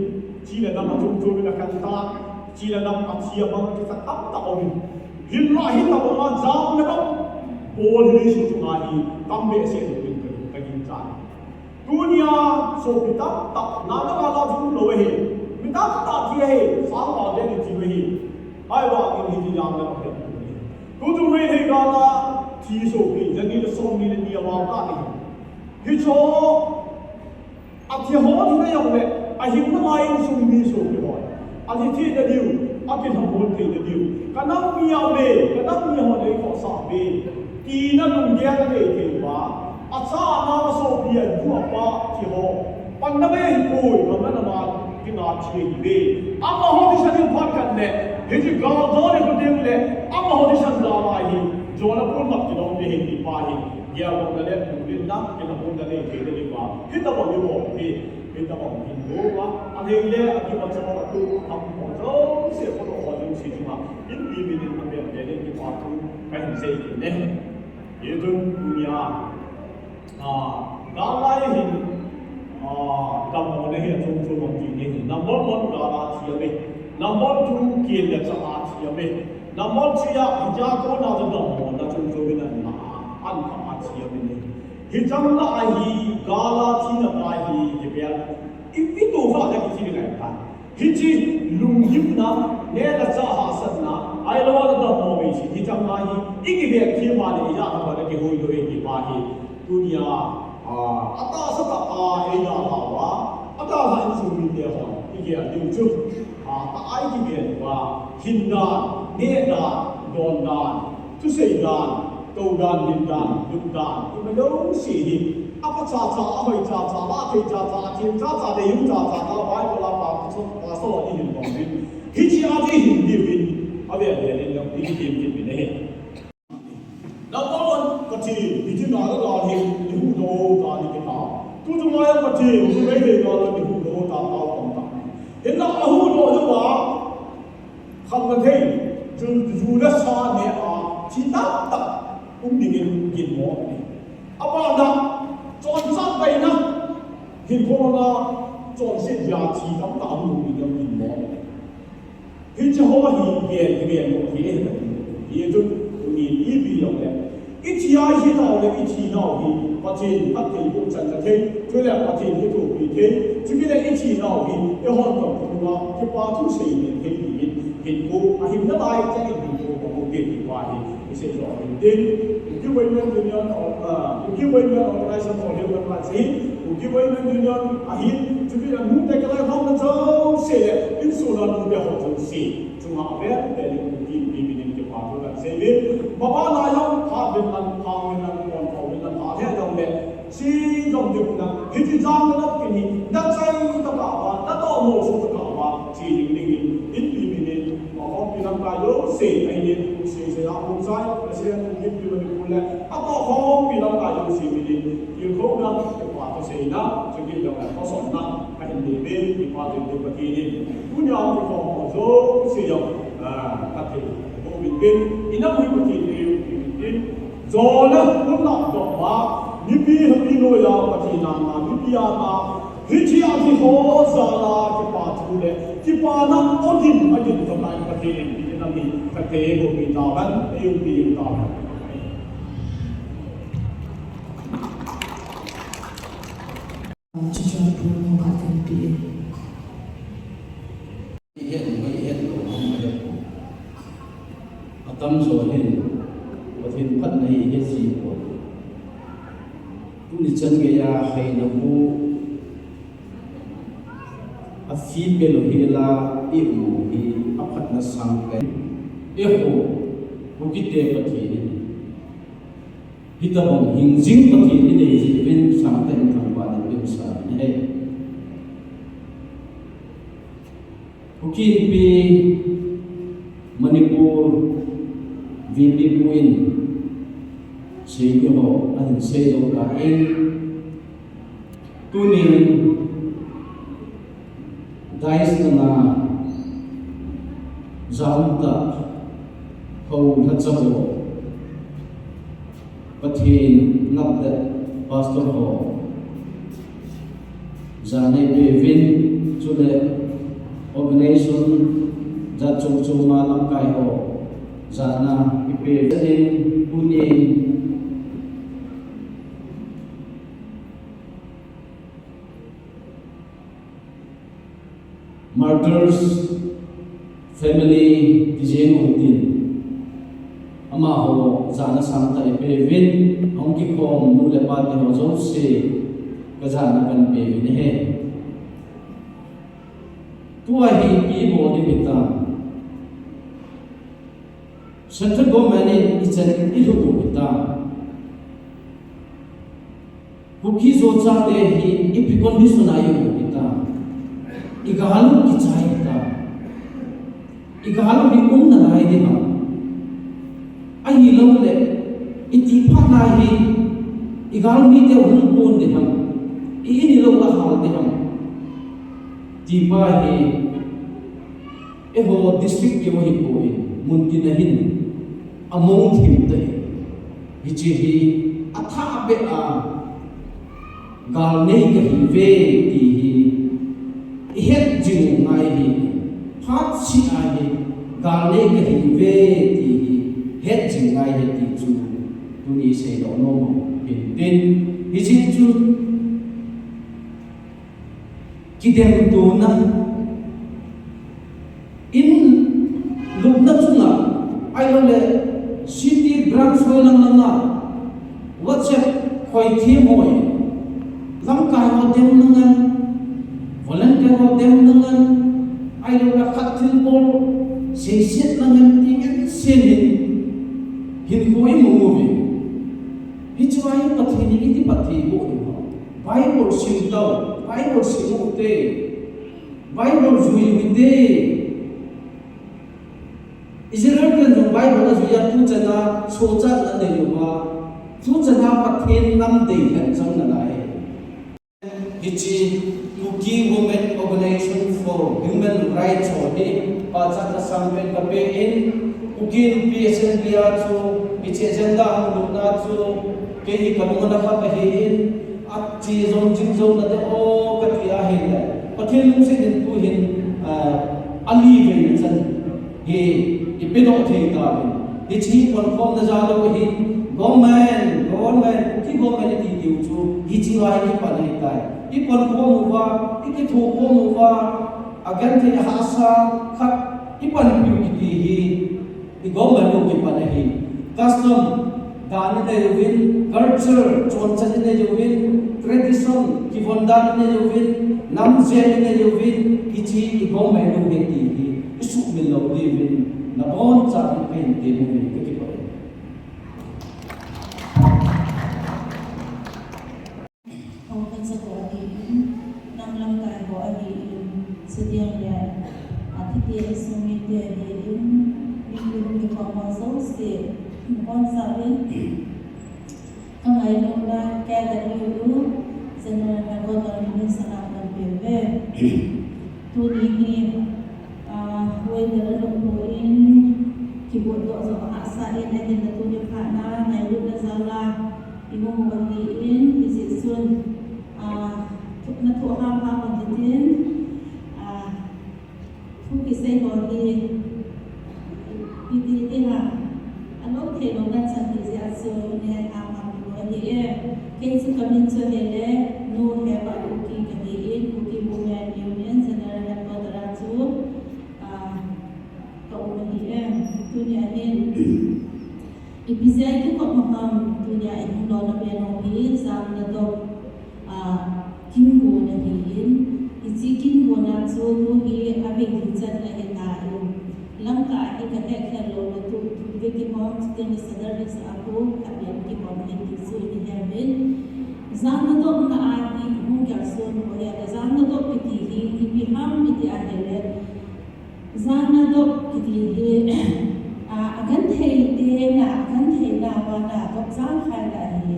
chi le dam achom chom in akhen tan, chi le dam athi amang akisah tamtah aumin. Hinla hitobang a jam le dam bol hi leiset chunga hi tam behseh lou in ka, ka ginchat. Tunia sopi tamtah, na le gal a chu um lou ahi. Mi tamtah thi ahi, sang val vel in thi u ahi. Ahivangin hiche jam le dam hi. Tuchung Meitei gal a thi sopi, jani le som ni le ni a val ta ahi. Hiche Athi ho thina jong le, ahing nalai insung mi sopi ho. Athi thei nadiu, akilhamon thei nadiu. Ka nam mi a ve, ka nam mi ho nei khohsah ve. Tina lunggel anei thei uva. Achana asopi anu apa thi ho. Panna ve hipoi, gam le nam a tina thi ahi ve. Amaho thisan in phat khat le, hiche gal dol le kuding le, amaho thisan gal ahi. Jona pun mat kidong ve hi ti pa hi. Geldohna le lunglinna, kilhamonna nei theina diuva, hitobang ibol hi, hitobang hin bol uva, alhei le akipa chol, atu, akham ho jouse, photo ho jouse chunga, inpi minin avel vel in kipa thu kahin sei kit e. Hichun tunia, ah, gal lai hin, ah, dammo na hi achom chom a ti ni hi. Number one, gal a thi ahi. Number two, kel le chah a thi ahi. Number three a, hitia kona chu dammo na chom chom in ana, an kha a thi ahi. Hichang la ahi, gal a thina pa hi, kibel. Ipi tou kha le kithi ngai ta. Hiche lunggimna, neh le chah hahsatna, ahilou le dammo vei si, hichang la hi, i kibel thim a le, ijat ham a le kihoi lou e ti pa hi. Tunia, ah, atahsa tah a eidalhau a, adalhah insung mite hon, igel diu chu, ah, tah a ikigel uva, hin dan, neh dan, don dan, thusei dan, tou dan, lim dan, lut dan, ima jouse hi, apha chacha, ahoi chacha, athei chacha, athem chacha, deiyun chacha, ta Bible a pa, pastor, pastor ihin bol uvin. Hiche a ihin diu in, avel vel in jong, ikitem kit uvin ahi. Number one, Pathen, hiche na la la hi, ihuhdoh ta ni kita. Tutu ngai Pathen, hiche Meitei na la ihuhdoh ta tao tong ta. Hinla ahuhdoh jou a, khamna thei, ju, ju le sa neh a, thi tamtah um dingin ginmo ahi. Abana, chonset beina, hinkho a, chonset a thi tamtah um dingin ginmo ahi. Hiche ho hi gel, gel mo hi e, hi chu, tuni ipi jong le. Ithi a ithi nau le, ithi nau hi, Pathen phattheiboh channa thei, chule Pathen ithopi thei, chule ithi nau hi, eihon jong kipa thu seina thei dingin, hinkho, ahin nalai changin hinkho bol u ti pa hi, isei jo hin tin. Kuki Women Union, ah, Kuki Women Organization for Human Rights hi, Kuki Women Union ahin, chule anute kalai hom na jouse le, insung a nute ho jouse. Chunga vel vel in Kuki Inpi minin kipa thu kahin sei uve. Baba na jong, phat uvin lang, phang uvin lang, kon pha uvin lang, phat he jong le. Chi jong ding na, hiche jam le dam kini, na chai ta ka ba, na tomo so ta ka ba, chi ding ding in, Inpi minin, ma khompi lamkai jouse, ahi in, sei sei a hung sai, President Inpi Manipur le, atoh khompi lamkai jouse minin, kilkhouna, kipa thu seina, chukit jong le, kosonna, Ahin nei ve, kipa thu te Pathen in. Tunia kikhom ho jouse jong, ah, Pathen, bou min tin, inam hi Pathen in, tin. Jona, kunna, doma, mipi, mipi noiya, Pathen a, mipi a, hiche a kiho, jal a, kipa thu le, kipana, ogin, agin, jong lai Pathen in, inam hi, Pathen, bou min tahen, ei um pi um tahen. Chuchun pu nu khat kan ti e. Ihet, ihet lou, ihet lou. Atamjo hin, Pathen phatna hi ihet ji poi. Tuni chan geiya haina bu, A feel bel u hi la i um u hi a phatna sang pen. Eiho, Kukite Pathen in. Hitobang hingjing Pathen i nei jeh uvin sangtah in thangvah in i um sa ahi. Kuki Inpi Manipur V P pu in seiding ho ahin sei jou tan. Tunin dais langa jam tah ho lhacha ho, Pathen ngapna pastor ho, jana i peuvin, chule organization jat chom chom a lamkai ho, jana i peuvin, tunin Martyrs family ti jeng u hitin. Amaho jana sangtah i peuvin, ahung kikhom nu le pa te ho jouse ka jana kan peuvin ahi. Tua hi ipi bol ding hitam. Central government in ichan i lhut u hitam. Kuki Zo chate hi ipi condition a i um u hitam. I gal u kichai hitam. I gal u hi um nalai ding ham. Ahilouleh, i ti phat na hi, i gal mite hung pon ding ham. I in i lou a hal ding ham. Ti pa hi, eiho district keu ahipoi, mun tin a hin, among thim tah in. Hiche hi, athah beh a, gal nei kahi uve ti hi, i het jing u ngai hi, phat seh a hi, gal nei kahi uve ti hi, het jing ngai hi ti chu, tuni seidoh nom u hintin, hiche chu, kidemtona, in lupna chunga, ahilouleh city branch hoi lang langa, WhatsApp khoi them hoi, lamkai ho demna ngan, volunteer ho demna ngan, ahilouleh khat thilbol seisetna ngan ti ngen sen hin, hinkho i mu uve. Hiche a hi Pathen in iti Pathen bol ding ham. Bible sim tau, Bible sim u hite, Bible jui u hite. Israel ten jong Bible ajui a tuchan a sochatna anei uva, tuchan a Pathen lam dei lheh jeng nalai. Hiche Kuki Women Organization for Human Rights ho hi pachatna sangpen kapen, Kuki Inpi Assembly a chu hiche agenda hung lutna chu kei hi kalung ana kham ahin, ache jong jing jong nate o kati ahile, Pathen lungset in tuhin, ah, ali vei na chan hi ipedoh thei tauvin. Hiche hi ponkhomna jal lou ahin, government, government, Kuki government iti diu chu hiche a hi kipan ahitai. I ponkhom uva, i kithokhom uva, agenthei ahahsa khat i panpiu kiti hi i government lou kipan ahi. Custom dan inei uvin, culture chonchan inei uvin, tradition kivon dan inei uvin, namjel inei uvin, hiche i government lou ahi ti hi i sumil lou diuvin, nabonchauvin kahin temuve, kakipah e. Hou khat sa ho ahin, nam lamkai ho ahin, chuteng le, a, thite insung mite ahin, mi, mi, mi kikhom ho jouse, nabonchauvin, kangailutna K W U General Headquarter min in salam kahin peuve. Tuni hi, a, weather alungpho in, kibotdoh jong ahahsa in, ahinla tuni phatna ngailutna jal a, i mu u ahin, hijeh chun, a, thu, na thoh ham ham u hitin, a, thu kisei ho hi, iti ti ham, alou thei lou ngan chan hijeh a chu, nei ham ham u ahi e. Kei chu kamin chu ahile, Nu Heba Kuki kahin, Kuki Women Union General Headquarter a chu, a, ka um ahi e. Tunia hin, ipi jeh a i kikhop u ham, tunia i hung lona pen u hi, jam le dop, a, kin gon ahin, hiche kin gon a Chu tu hi a vei hi chan ahi ta in. Lamka hi ka hek hek lou le tu, tu ve kihom, chuteng le Sadar Hills a khu khat vei kihom ahi ti chu i he uvin. Jana dopna a hi hung gel son ko ya, jana dop kiti hi ipi ham iti ahile. Jana dop kiti hi, a, a genthei te na, a genthei na, vana dop jang khai na ahi.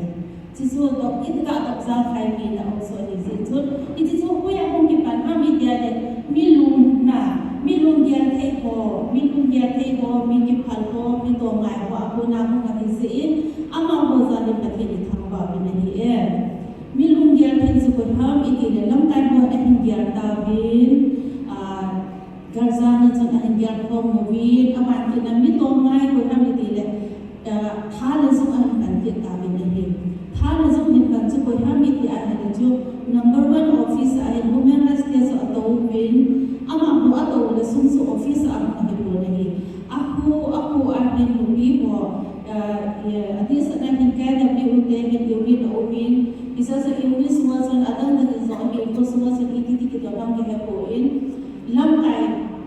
Chuchu dop, itia dop jang khai mi na um so ni ji chu. Iti chu hoiya hung kipan ham iti ahile, mi lungna, mi lunggel thei ho, mi lunggel thei ho, mi kiphal ho, mi tongai ho, a kona hung ahi jeh in, amaho jal in Pathen i thangvah uvin ahi e. Mi lunggel thei chu koi ham iti le, lamkai ho ahin gel tauvin, a, Galjana chun ahin gel khom uvin, aban kit na mi tongai koi ham iti le, eh, tha le jung ahin pan kit tauvin ahi. Tha le jung hin pan chu koi ham iti ahile chu, number one office a hin Women Rights te chu atou uvin, amaho atou le sung chu office a hung ahi pon ahi. Akhu, akhu a hin nupi ho, eh, eh, adeh seh na hin K W te hin unit aum in, hiche chu unit sunga chun adang dang in jong ahi, kho sunga chun iti ti kiti dang kahe poi. Lamkai,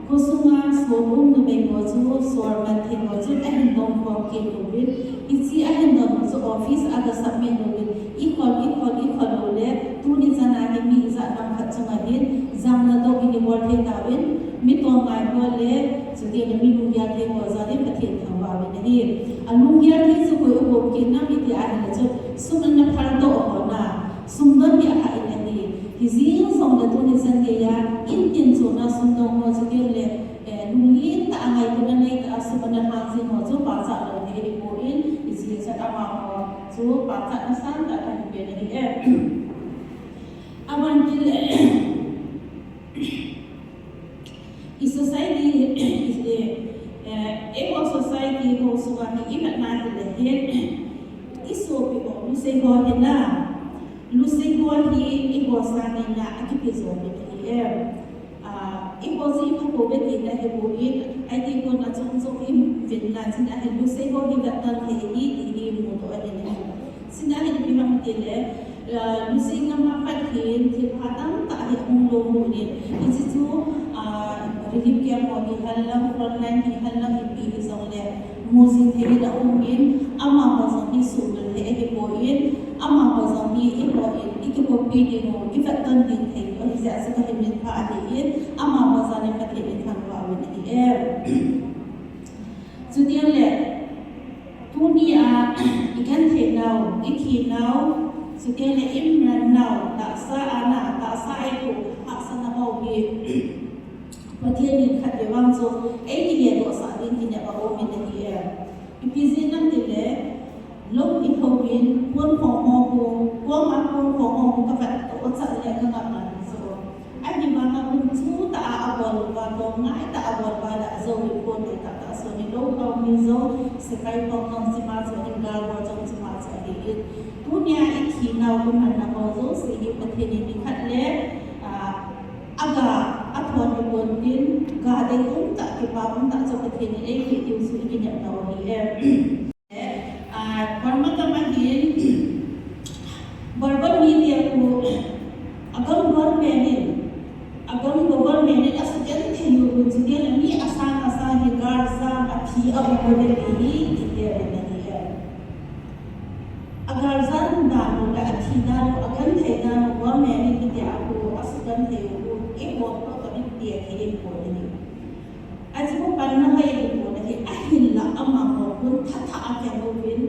kho sunga sopum numei ho chu, sopman thei ho chu, ahin dong khom kit uvin. Hiche ahin dong chu office a ga submit uvin. I khol, i khol, i khol u le, tuni chan a hi mi ijat ham khat chunga hin, jana dop in i bol thei tauvin, mi tongai ho le, chuteng le mi lunggel thei ho jal in Pathen thangvah uvin ahi. A lunggel thei chu koi ahi pon kit nam iti ahile chu, sum ana phal doh ho na, sum don hi ahah in ahi. Hijeng jongle tuni chan geiya, in tin chona sum don ho chuteng le, eh, lunglen tah a ngailutna nei tah a sum ana lhang jing ho chu pachat lou thei ahi pon, hijeh chun amaho chu pachatna sangtah kahin pe ahi e. Aban kit le, i society, i, eh, eiho society ho sunga hi i vet na hile hin, i sopi ho, Lusei ho hi na, Lusei ho hi eiho sangin na akipe jo uvin ahi e. Ah, eiho chu i pha pouve tina ahi pon, ahi ti pon a chom chom i vet na chun ahi Lusei ho hi vet tan thei ahi ti hi mudoh ahi na. Chuna hin ipi ham itile, ah, Lusei gam a pat hin thilpha tamtah hi ahung lou lou in, hiche chu, ah, relief camp ho hi henlang, frontline hi henlang, ipi hijongle, mu jing thei in aum in, amaho jong hi suhmil thei ahi pon, amaho jong hi eiho in, i kikoppi ding u, i vetton ding thei u, hijeh a chu kahin min pha ahi in, amaho jal in Pathen i thangvah uvin ahi e. Chuteng le, tuni a, i genthei nau, i thi nau, chuteng le i umdan nau, tahsa a na, tahsa a i thoh, hahsatna ho hi, Pathen in khatvei vang chu, ei kiledohsah ding kinep a um in ahi e. Ipi jeh ham itile, lou i thou in, pon khong ho khu, kom a pon khong ho khu ka vet toh chat le ka ngap ngai chu. Ahivanga hun chu tah a abol uva, tongai tah a abol uva le ajou in pon hoi tah tah a son in lou thou mi jong, sepai khong jong chima chu ahin, gal bol jong chima chu ahi in. Tunia i thi nau i umdan nau ho jouse hi Pathen in nikhat le, ah, aga, athon hi pon tin, ga dei um tah, kipa um tah chu Pathen in eipeh diu chu i kinep nau ahi e. Ah, Burma gam a hin, Burma mite khu, agam government in, agam government in asugenthei u, chuteng le mi asang asang hi galjam, athi, aum u le ti hi, ti te le na hi e. Agaljam dan u le athi dan u, agenthei dan u, government in hitia khu asugenthei u, eiho toh toh in ti a thei in pon ahi. Achu panna hoi ahi pon ahi, ahinla amaho hun thatha a kiang uvin,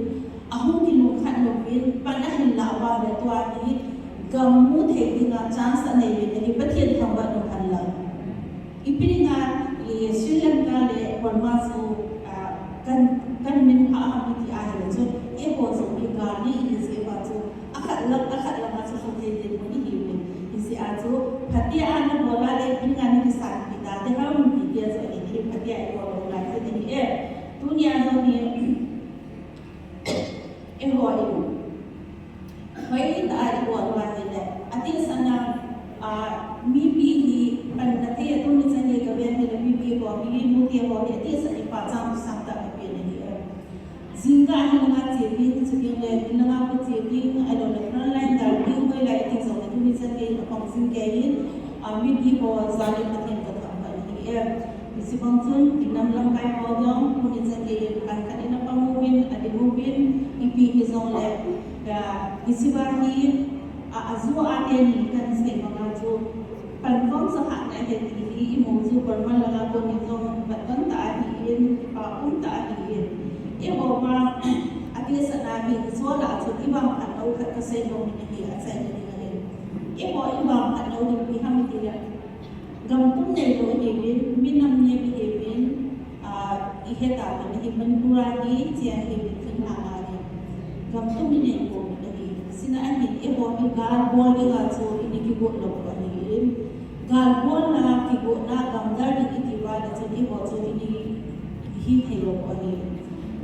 ahung kilungkhat uvin, pan ahinla uva le tua hi gam mu thei dinga chance anei uvin ahi, Pathen thangvah u henlang. Ipi dinga, i Sri Lanka le Burma chu, ah, kan, kan min pha ham iti ahile chu, eiho jong hi gal nei ihi jeh uva chu, akhat lang, akhat lang a chu lhung thei ding mun ihi uvin. Hijeh a chu, phatea nabol a le ipi dinga nakisanpi ta ding ham ti tia chu ahi, phatea ibol lou lai chu ahi e. Tunia jong hi, eiho in, hoitah a ibol uva ahile, atahsan a, ah, mipi hi panna thei a tuni chan gei kavet hile mipi ho, mipi nute ho hi atahsan in pachat sangtah kapen ahi e. Jingkah a hin langa che ding, chuteng le, in langa khu che ding, ahilou le frontline gal ding, hoilai iti jongle tuni chan gei apang jing kei in, A, mipi ho jal in Pathen kathangvah in ahi e. Hiche bang chun, inam lamkai ho jong, tuni chan gei in, khat khat in apang uvin, adim uvin, ipi hijongle, a, hiche bang hi, a, aju a teni kahin sei banga chu, pankhom sahahna ahi ti hi, imu chu Burma langa kon in jong, mat don tah ahin, kipa um tah ahin. Eiho vang, atesatna hi, hiche lah a chu, ivangphat lou khat kasei nom in ahi, achaina ding ahin. Eiho ivangphat lou hi ipi ham itile, gamtum neilou ihiuvin, minam nem ihiuvin, ah, ihe tauvin ahi, Manipur a hi, hichea hi, thinglhang a hi. Gamtum inei pouvin ahi. Chuna ahin, eiho hi gal bol dinga chu, ini kigot lou ahin. Gal bolna, kigotna, gamdal ding iti uva le chun, eiho chu ini hi thei lou ahi.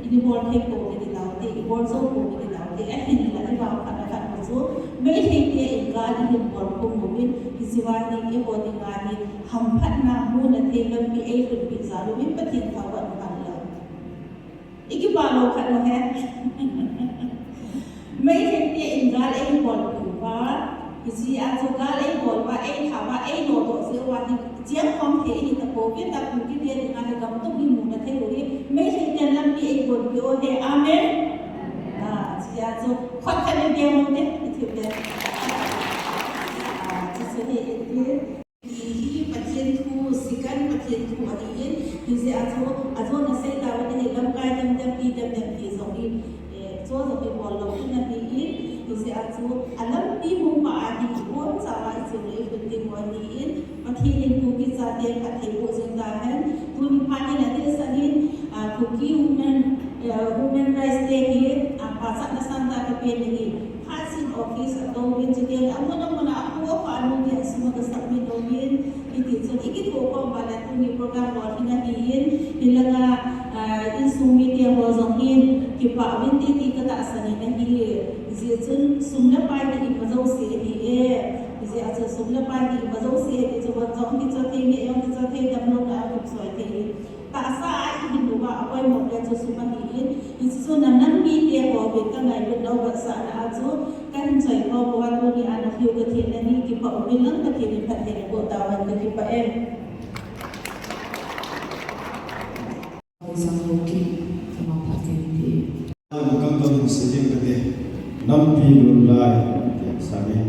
Ini bol thei pouve ti taute, ibol jou pouve ti taute, ahinla ivangphat khat chu, Meitei te in gal ihin bol khum uvin, hiche va hi eiho dinga hi hamphatna muna thei lampi eilhunpeh jal uvin Pathen thangvah in umhen lang. Ikipa lou khat lou he. Meitei te in gal eibolpeh uva, hichea chu gal eibol uva, eitha uva, eilodoh jeh uva hi, chengkhom thei ihi tapouve, Kuki te dinga hi gamtum hi muna thei u hi, Meitei ten lampi eibolpeh u ahi, amen. Ah, hichea chu, khut khat in deng u te, iti u te. Ah, chuchu hi iti. Hi Pathen thu, sikan Pathen thu ahin, hijeh a chu, ajon asei tauvin ahi, lamkai dem dem, pi dem dem ti jong hi, eh, chu jong hi bol lou in ahin, hijeh a chu, alampi mong pa ahi, ibonchauva iching lei khut ding u ahin, Pathen in Kuki chate phattheiboh jing tahen, tuni phat in adehset in, ah, Kuki Women, eh, Women Rights Day hi, ah, pachatna sangtah kapen ahi. Phat chun office atouvin, chuteng le amun amun a akhu akha anung dia sum akasubmit uvin, hiti chun ikithokhom uva le tuni program lolhing ahin, hilanga, ah, insung mite ho jong hin kipah uvin titi katahsan in ahi. Hijeh chun sum le pai hi ima jouse ahi e. Hijeh a chu sum le pai hi ima jouse ahi ti chu von jong kichoi thei, neh jong kichoi thei, damlouna jong kichoi thei. Tahsa a ihin uva apoimo pen chu sum ahin, hichu chu nanam mite ho vin kangailut nau vetsahna a chu kahin choi khom uva, tuni a nahiu kathenna ni kipah uvin lang Pathen in phatthei naboh tauhen, kakipah e. Hoisang Haokip, ama phatthei in ti. Kangton in sei ding kate, Nampi Lunlai, ti sang e.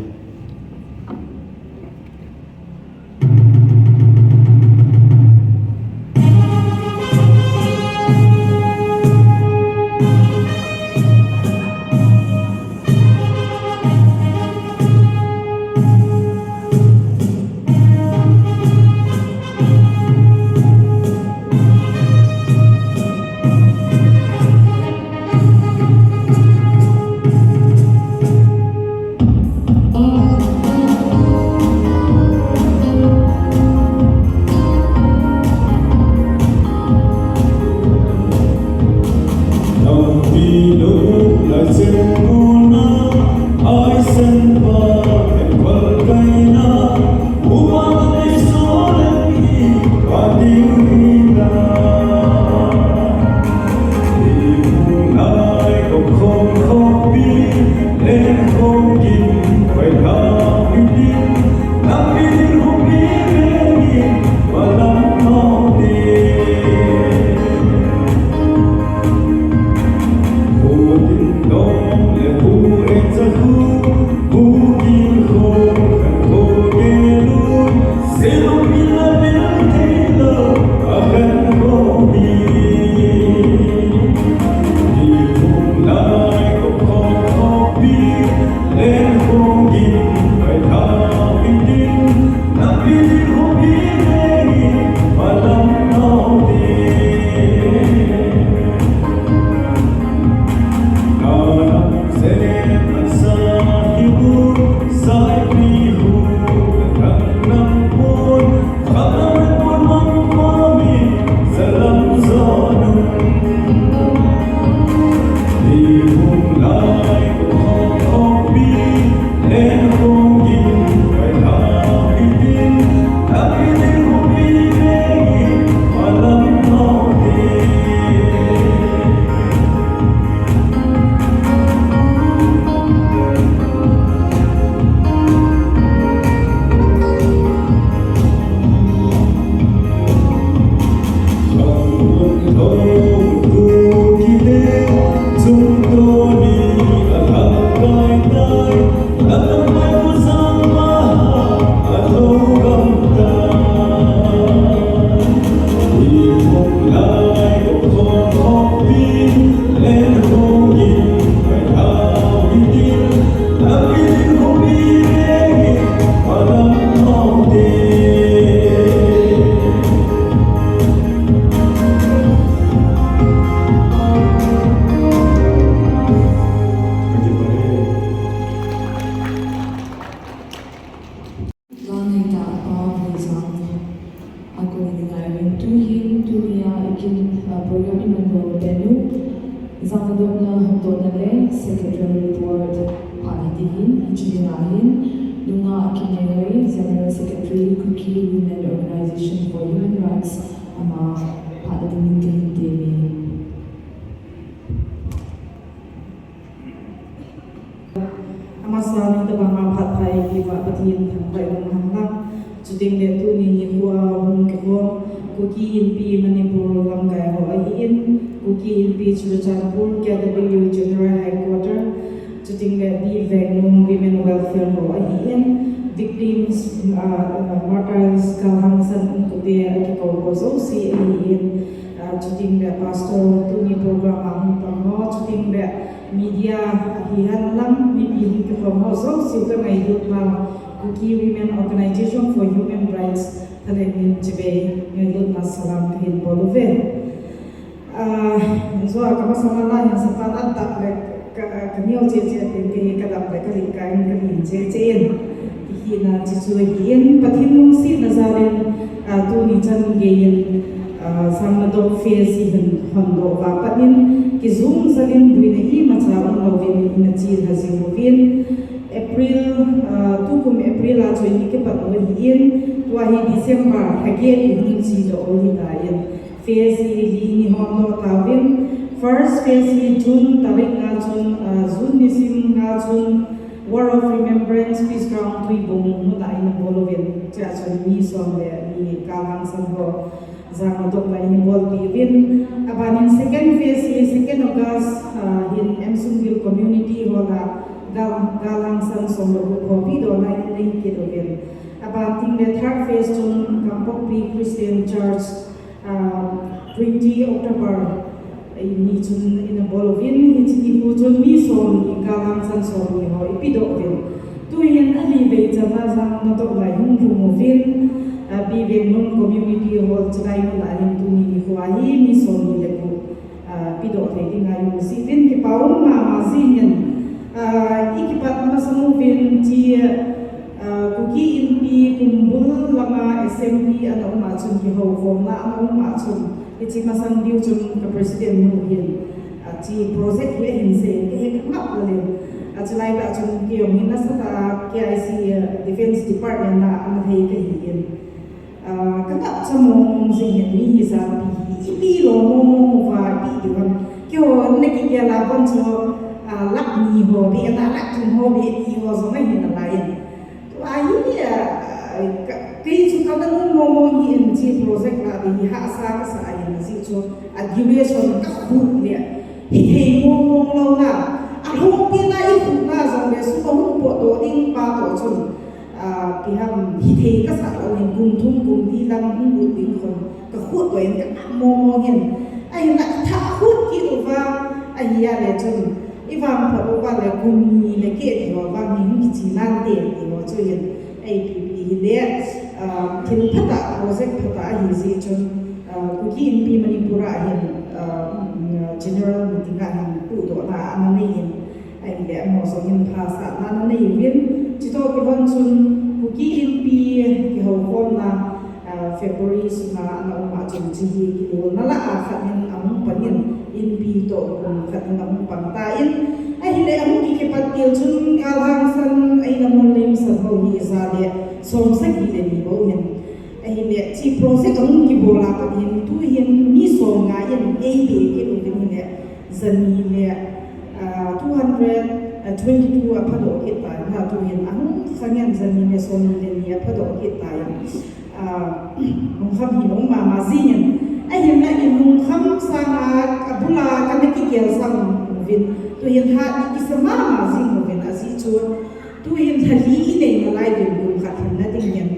Jangdopna hungdohna le Secretary Report phat hiti hin, hiche dinga hin, nungah Kineihoi, General Secretary, Kuki Women Organization for Human Rights, ama phat dingin kahin temme. Amasan tabanga phat phai kipa Pathen thangvah in umhen lang. Chuteng le tuni nikho a hung kikhom Kuki Inpi Manipur lamkai ho ahin, Kuki Inpi Churachandpur, K W General Headquarter, chuteng le B Vengnung Women Welfare ho ahin, victims, ah, ah, martyrs, galhangsan umkote akikou ho jouse ahin, ah, chuteng le pastor tuni program a hung pang ho, chuteng le media ahihen lang, mipi hung kikhom ho jouse u kangailutnau, Kuki Women Organization for Human Rights, thalheng in chibai ngailutna salam kahin bol uve. Ah, joa kamasanga la hin sapan adak le ka, kaneo cheh cheh teng kahi kadap le kalhing kahin kalhing cheh cheh in. Hina chichu ahin, Pathen lungsetna jal in, ah, tuni chan gei in, ah, Jangmadop phase hi hin hondoh uva pat in, kijung jal in boina imacha umlouvin ina chelha jing uvin. April, ah, tukum April a chu i kipat u ahin, tua hi December lha get i hin chedoh u ahitan. Phase hi li ni hondoh tauvin. First phase hi June tarik nga chun, ah, June nisim nga chun Wall of Remembrance, Peace Ground, Tuibong muna ina bol uvin. Chua chun mi som le ni galhangsan ho Jangmadop a ina bolpi uvin. Abanin second phase hi second August, ah, hin M Sumgil Community Hall a gal, galhangsan som le gup ho pedohna ina nei kit uvin. Aban teng le third phase chun Kangpokpi Christian Church, ah, twenty October, eh, ni chun ina bol uvin, hiche nikho chun mi som ni, galhangsan som ni ho i pedoh uvin. Tuhin ali vei chan a Jangmadop lai hung lhung uvin, ah, B Vengnung Community Hall chulai muna hin tuni nikho a hi mi som ni le gup, ah, pedoh thei dinga i um jeh uvin kipa um mama jingin, ah, i kipat masang uvin chi, ah, Kuki Inpi kumbul lama assembly ana um a chun kihoukhomna ana um a chun, hiche masang diu chun ka president nu hin, ah, chi project hi ahin sei, kahe kangap lel in. Ah, chulai tah chun kei jong hin nasatah a K I C, ah, Defence Department a ana lhai kahin. Ah, kangapcha mong mong jing hin mi hi japi hi, ipi lo mong mong uva ipi diu ham. Keiho na kigel a kon chu, ah, lakh ni ho beh, ana lakh thum ho beh ti ho jong ahi nalai in. Tua hi, ah, ka, kei chu kana nung mong mong hi in chi project lah ding hi hahsa kasa ahin ajeh chu a duration kakhut le hithei mong mong lou na. Alhompi na ikhut na jong le sum ahung potdoh ding pa toh chun. Ah, ipi ham hithei kasah lou hin kum thum kum li lang hung lut ding khun kakhut toh in kangap mong mong hin. Ahinla kathah khut kit uva ahi a le chun i vangphat uva le kum ni le keh ti ho vang hi hung kiche nante ti ho chu hin. Ipi pi hile, ah, thil phatah, project phatah ahi jeh chun, ah, Kuki Inpi Manipur a hin, ah, general meeting a hin pudohna ana nei in. Ahile amaho jong hin phasahna ana nei uvin, chutoh kilhon chun Kuki Inpi kihoukhomna, ah, February sunga ana um a chun hiche hi kilolna lah a khat in ahung pang in, Inpi toh kum khat in ahung pang tan, ahile ahung kikipat til chun galhangsan a ina mun limsan ho hi ja le som sagi le ni bou hin. Ahile hiche project ahung kibol a pat hin tuhin mi som nga in eidei kit uvin hile, jani le, ah, two hundred twenty-two aphadoh kit tan, tuhin ahung khang in jani le somni le ni aphadoh kit tan, ah, lungkham hi um mama jing in. Ahinla i lungkham sanga abul a kana kigel sang uvin, tuhin hat i kisa mama jing uvin ajeh chu tuhin lha li i nei nalai uvin kum khat hinna ding hin.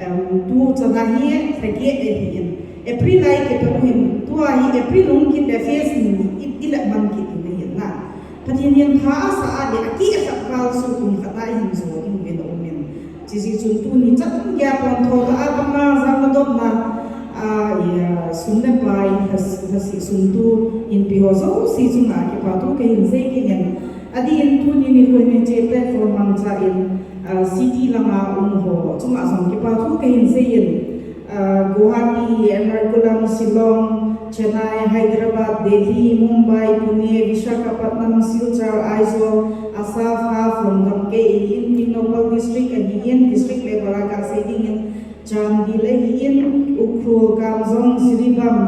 Em, tu chan a hi lha get ahi in. April a i kipat u hin, tua hi April hung kit le phase ni i, i la mang kit ding ahi na. Pathen in pha asah a le akeh khat val chu kum khat a i hin jo ding uvin aum in. Hiche jeh chun tuni chan geiya pontho tah a banga Jangmadopna, ah, i, ah, sum le pai, lha, lhasih sumtu Inpi ho jouse chunga kipathu kahin sei kit in. Adeh in tuni nikho hin hiche platform mangcha in, ah, city langa um ho chunga jong kipathu kahin sei in, ah, Guwahati, Ernakulam, Shillong, Chennai, Hyderabad, Delhi, Mumbai, Pune, Visakhapatnam, Silchar, Aizawl, Asaf, Haflong gamkai ahin, Tengnoupal district ahin, district level a kasei dingin, Chandel ahin, Ukhrul, Kamjong, Jiribam,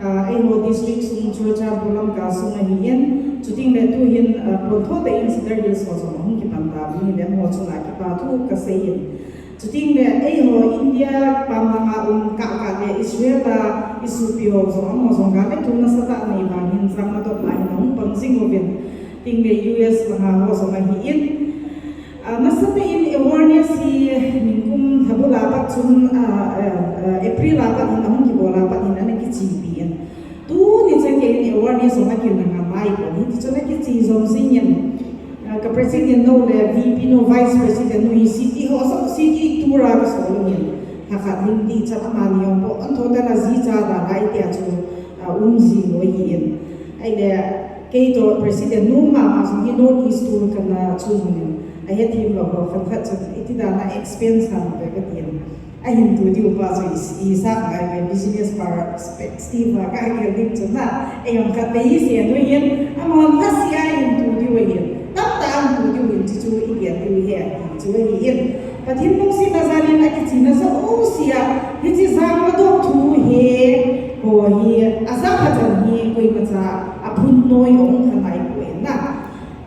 ah, eiho district sung Churachandpur Lamka sung ahin, chuting le tuhin, ah, pontho tah in Sadar Hills ho jong ahung kipan tauvin, hile amaho chunga kipa thu kasei in. Chuting le eiho India pam langa um kah kah le Israel a isopi ho jong amaho jong gal le thu nasatah nei vangin jang nadopna hin ahung pang jing uvin. Ting le U S langa ho jong ahin. Ah, nasatah in awareness hi nikum lha bul a pat chun, ah, ah, ah, April a pat hin ahung kibol a pat hin ana kichepi in. Tuni chan geiyin awareness jong akinang ngai pon. Hiti chun akiche jom jing in. Ah, ka president nu le V P nu, vice president nu hi city ho jong, city tour a kasol uvin. Lhakhat hin ti chan amani jong po. Antho tah a ji cha da lai tia chu, ah, um jing u ahin. Ahile, Kei toh president nu mama jong hi North East tour kana chun uvin. Ahethem lou ho khat khat chun iti dan a expense ham ve katin. Ahin tu diu pa chu i, i sa ngai ve business perspective a kagel ding chun na. Eihon khat te hi se nu hin, amahon lhaseh a ahin tu diu ahin. Tamtah ahin tu diu hin chu chu igel diu ahi, chu ahin. Pathen lungsetna jal in akichena jouse a, hiche jang nadop thu hi, ho hi, ajah phat chan hi, koimacha aphun noi ahung kha naipoi na.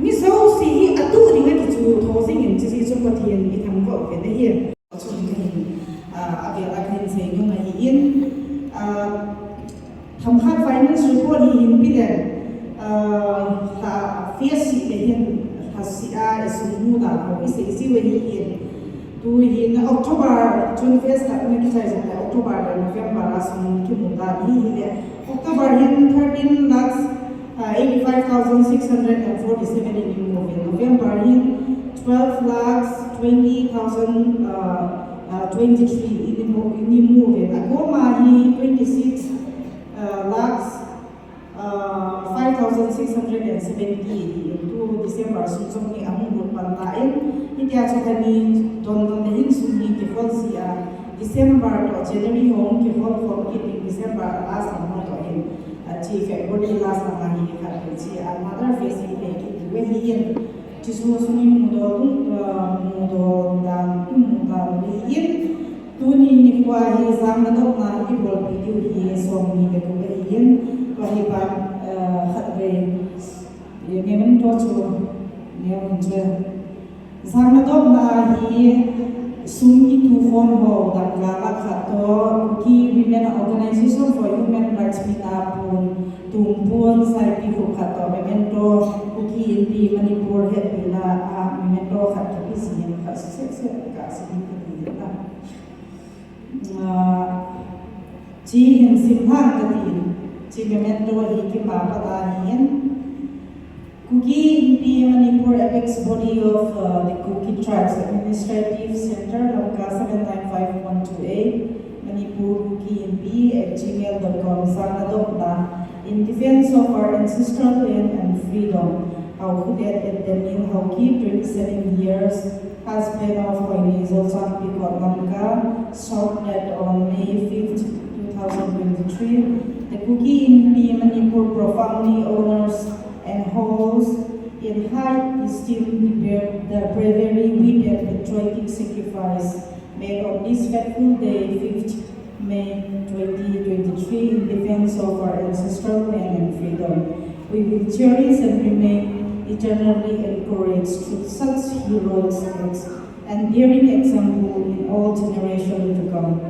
Mi jouse hi atuh ding akichu tho jing in, chuti chun Pathen ithangvah uvin ahi. Chun kahin, ah, avel a kahin seinom ahin, ah, Themkhat finance report hi hin pi le, ah, lha phase seh le hin, lha seh a isum mu dan ho isei jiu ahin. Tu hin October, June phase khat na kichai jong le October le November a sum kimu dan hi hile. October hin thirteen lakhs, ah, eighty-five thousand six hundred and forty-seven in imu uvin. November hin twelve lakhs twenty thousand, ah, ah, twenty-three in imu, in imu uvin. Akoma hi twenty-six, ah, lakhs, ah, five thousand six hundred and seventy hi tu December sum jong hi ahung lut pan tan. Hitia chu kani don don le hin sum hi kihol ji a. December toh January hung kihol khom kit in December last a hung toh hin. Ah, chi February last a hi khat chi another phase hi pe kit u ahin. Chuche sung in mudol, ah, mudol dan, mudol dan ahin. Tuni nikho a hi jang nadopna ibolpi diu hi somni le ko ahin. Tua hi pa, ah, khatvei, eh, memento chu neo hin che. Jang nadopna hi sum itukhom ho dangka lah khat toh, Kuki Women Organization for Human Rights mina pon, tumpon saipi khat toh memento, Kuki Inpi Manipur hetpina a memento khat kipe jing in khat sese khat sese khat na. Ah, chi hin simlhang kati, chi memento hi kipa pat ahin. Kuki Inpi Manipur, apex body of, uh, the Kuki Tribes Administrative Center, Lamka seven nine five one two eight, Manipur Kuki Inpi at gmail dot com, jang nadopna, in defense of our ancestral land and freedom. Haokholet at Daniel Haokip, twenty-seven years, husband of Hoineijo Changpi Kot Lamka, shot dead on May fifth, two thousand twenty-three. The Kuki Inpi Manipur profoundly honors and holds in high esteem the bra-, the bravery, wit, and patriotic sacrifice made on this fateful day, fifth May twenty twenty-three, in defense of our ancestral land and freedom. We will cherish and remain eternally encouraged through such heroic acts and daring example in all generations to come.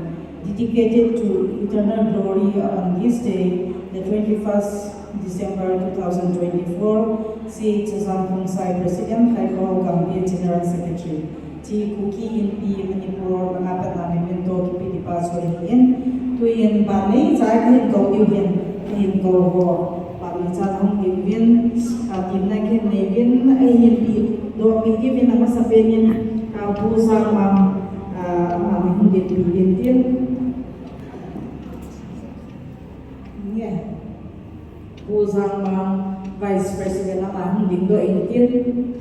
Dedicated to eternal glory on this day, the twenty-first December two thousand twenty-four, C H Jangkhongsai, President, Khaikho Gampi, General Secretary. Chi Kuki Inpi Manipur langa patna memento kipe dipa chu ahin. Tuin ban neicha kahin kou diu hin, kahin kou ho. Ban neicha hung diu hin, ah, temna kahin nei uvin, ahin pedoh peh diu hin amasapen in, ah, Pu Jangmang, ah, ama hung dingpeh uvin tin. Nge. Pu Jangmang, Vice President, ama hung dingdoh in tin.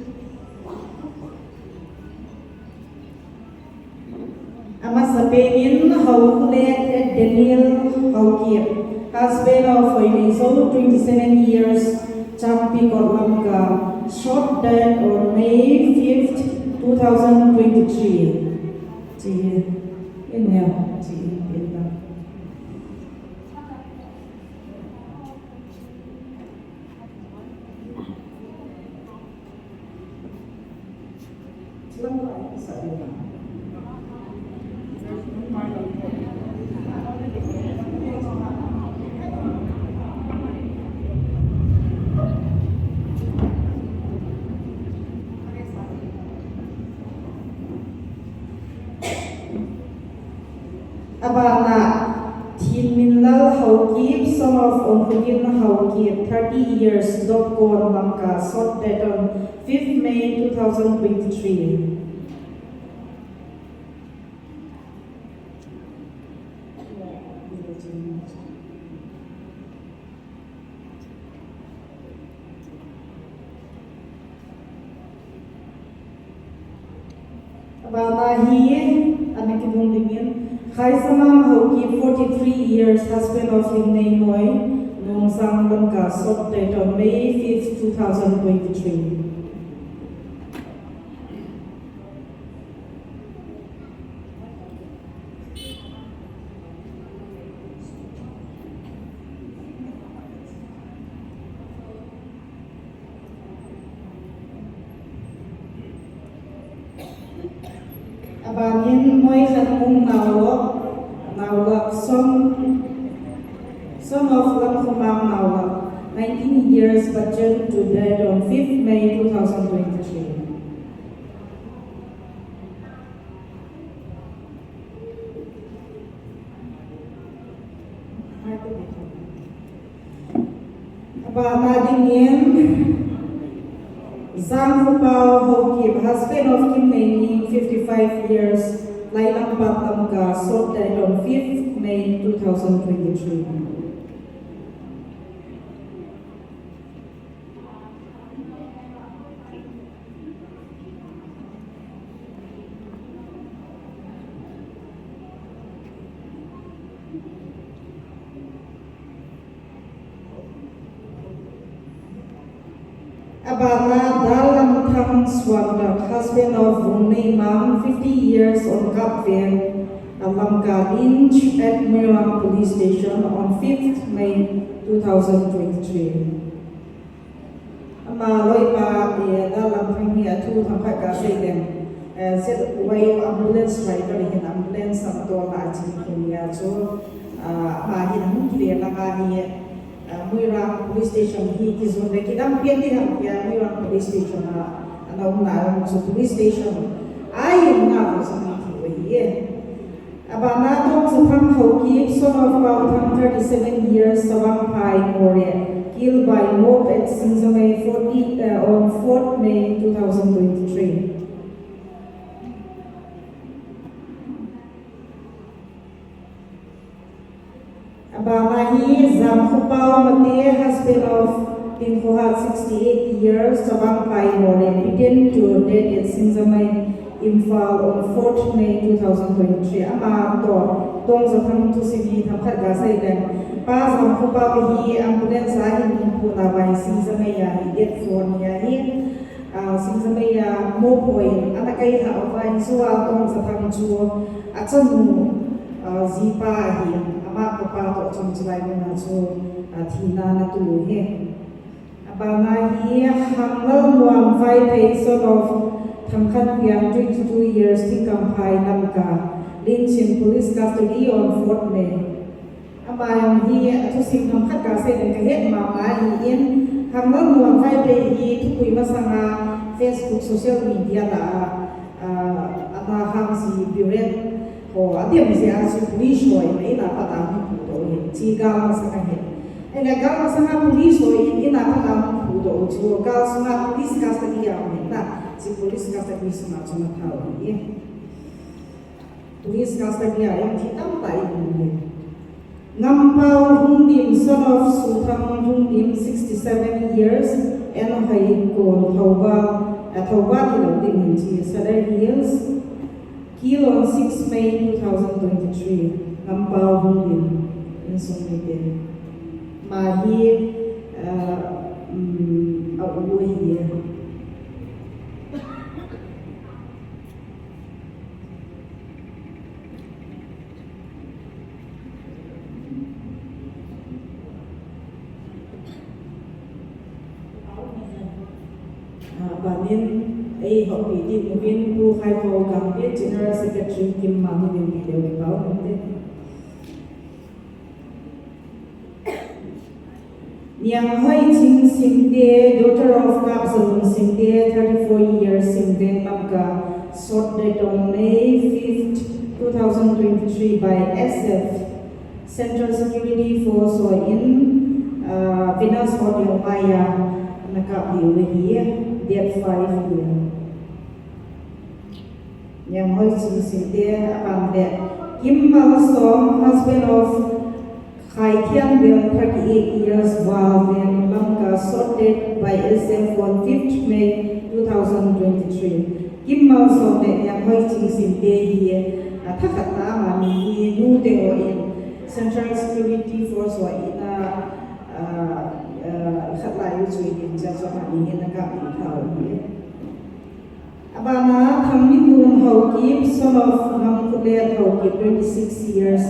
Amasapen in Haokholet at Daniel Haokip, husband of Hoineizo, twenty-seven years, Changpikot Lamka, shot dead on May fifth, two thousand twenty-three. Chi, inhale, chi, inhale. Abana, Thinminlal Haokip, son of Ongkhogin Haokip, thirty years, Dokon, Lamka, shot dead on fifth May two thousand twenty-three. Abana hi, ana kibung dingin, Khaisamang Haokip, forty-three years, husband of Limneimoi, Nungsang, Lamka, shot dead on May fifth, two thousand twenty-three. Abanin Moikhanmung Naolok, Naolok, son, son of Lamkhomang Naolok, nineteen years, bludgeoned to death on fifth May two thousand twenty-three. Abana dingin, Jangkhopao Haokip, husband of Kimneining, fifty-five years, Lailampat, Lamka, shot dead on fifth May two thousand twenty-three. Abana, Dallamthang Suantak, husband of Vungneimang, fifty years, on Kapven, Lamka, lynched at Moirang Police Station on fifth May two thousand twenty-three. Ama loipa, eh, Dallamthang hi athu themkhat kasei leng, eh, Z Y O ambulance driver hin ambulance a atol a ache phat a chu, ah, ama hin ahung kile langa hi, ah, Moirang Police Station hi kijon le kidang pen ding ham tia Moirang Police Station a ana um lai chu police station a in nga ko sami thi ahi e. Abana, Tongsathang Haokip, son of Paothang, thirty-seven years, Savangphai, Moreh, killed by mob at Singjamei forty, uh, on fourth May two thousand twenty-three. Abana hi Jangkhopao Mate, husband of Tinkhohat, sixty-eight years, Savangphai, Moreh, beaten to death at Singjamei, Imphal, on fourth May two thousand twenty-three. Ama toh Tongsathang thusim hi themkhat kasei leng, Pa Jangkhopao hi ambulance a hin umpu na vai Singjamei a hi death four ni ahi. Ah, Singjamei a mob hon ana kai lha uva, insung a Tongsathang chu achanu, ah, jipa ahi, ama papa toh chun chulai muna chu, ah, thina ana tu hi. Abana hi Hanglalmuan Vaiphei, son of Thangkhanpiang, twenty-two years, Thingkamphai, Lamka, lynched in police custody on fourth May. Ama jong hi athusim themkhat kasei leng kahet mama ahin, Hanglalmuan Vaiphei hi thupui masanga Facebook, social media lah a, ah, ana hang si Biren ho adem jeh a chu police ho in in a pat a hung pudoh u ahi, chi gal masang ahi. Ahile gal masanga police ho in in a pat a hung pudoh u chu gal sunga police custody a um ahi na, chi police custody sunga chu ana tha u ahi. Police custody a jong thi tamtah i um e. Ngampao Lhungdim, son of Suthang Lhungdim, sixty-seven years, Enhoikon, Thoubal, eh, Thoubal kilou ding ahi, Sadar Hills, killed on sixth May two thousand twenty-three. Kampao Hunglin, insung mite. Ama hi, ah, um, a u ahi. Ah, abanin, eihoupi ding uvin Pu Khaipao Gangte, General Secretary, Kimmal, hung dingpi leu kipao inte. Nianghoi Ching Simte, daughter of Kap Zalung Simte, thirty-four years, Simveng Lamka, shot dead on May fifth, two thousand twenty-three by S F, Central Security Force ho in, ah, Venus Hotel maiya ana kap diu ahi, date five a.m. Nianghoi Ching Simte, aban le Kimmal Som, husband of Khaithianbel, thirty-eight years, Valveng Lamka, shot dead by S F on fifth May two thousand twenty-three. Kimmal Som le Nianghoi Ching Simte hi, ah, thakhat tah a amani hi nute ho in Central Security Force ho in, ah, ah, ah, khat lai u chu in cha chu amani hi ana kap thau hi. Abana Thangminlun Haokip, son of Ngamkhulet Haokip, twenty-six years,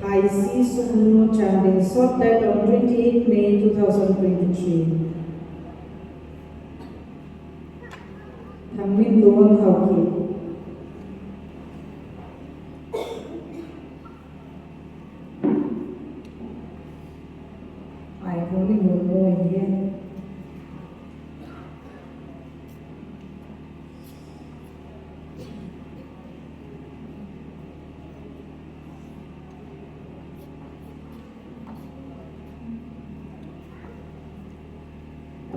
Haisi, Sugnu, Chandel, shot dead on twenty-eight May two thousand twenty-three. Thangminlun Haokip. Ai, Thangminlun Haokip.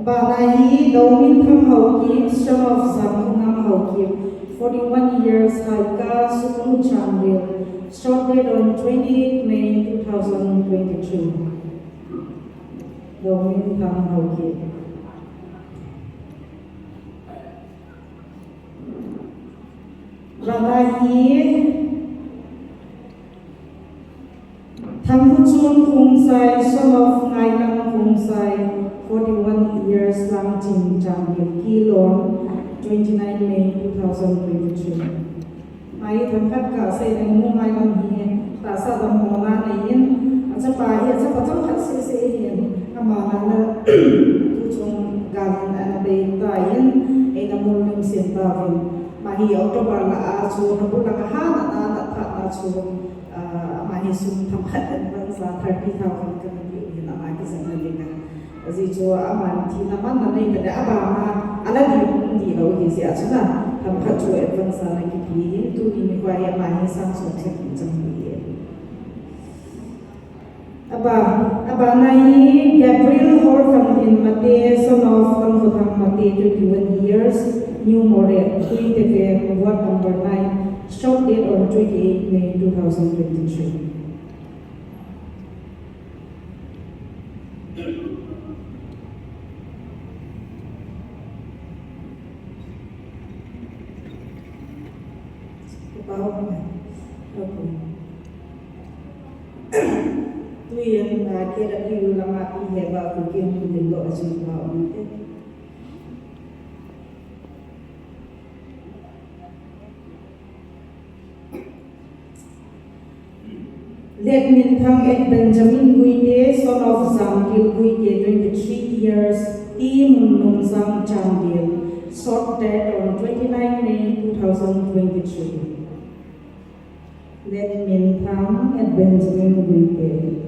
Abana hi Dominthang Haokip, son of Zamthangam Haokip, forty-one years, Haika, Sugnu, Chandel, shot dead on twenty-eight May two thousand twenty-three. Dominthang Haokip. Abana hi Thangkhuchun Khongsai, son of Ngailang Khongsai, forty-one years, Langching, Chandel, Kilon, twenty-nine May two thousand twenty-three. Mai themkhat kasei le, Ngailang hi tahsa dammo na neiyin, achapa hi achapa chomkhat seh seh ahin, ama nana tuchung galin ana bei tan, eina mulhing sen tauvin. Ama hi October lha a chu, lhabu lha a hana ana phatna chu, ah, ama hi sum themkhat advance a thirty thousand kana peh u ahin, ama kijepna dinga. Ajeh chu aman thina manna nei tale, abana ala ding um ding lou ahi jeh a chun, themkhat chu advance a ana kipe ahin, tuni nikho hi ama hi sang som sagi chang ahi. Aba, abana hi Gabriel Horkhamlin Mate, son of Tangkhothang Mate, twenty-one years, New Moreh, Tuiteve, ward number nine, shot dead on twenty-eight May two thousand twenty-three. Tuiyin, ah, K W lama ipi heba Kuki hung ding lou a chu ba um te. Letminthang at Benjamin Guite, son of Zamtil Guite, twenty-three years, T Munlungjang, Chandel, shot dead on twenty-nine May two thousand twenty-three. Letminthang at Benjamin Guite.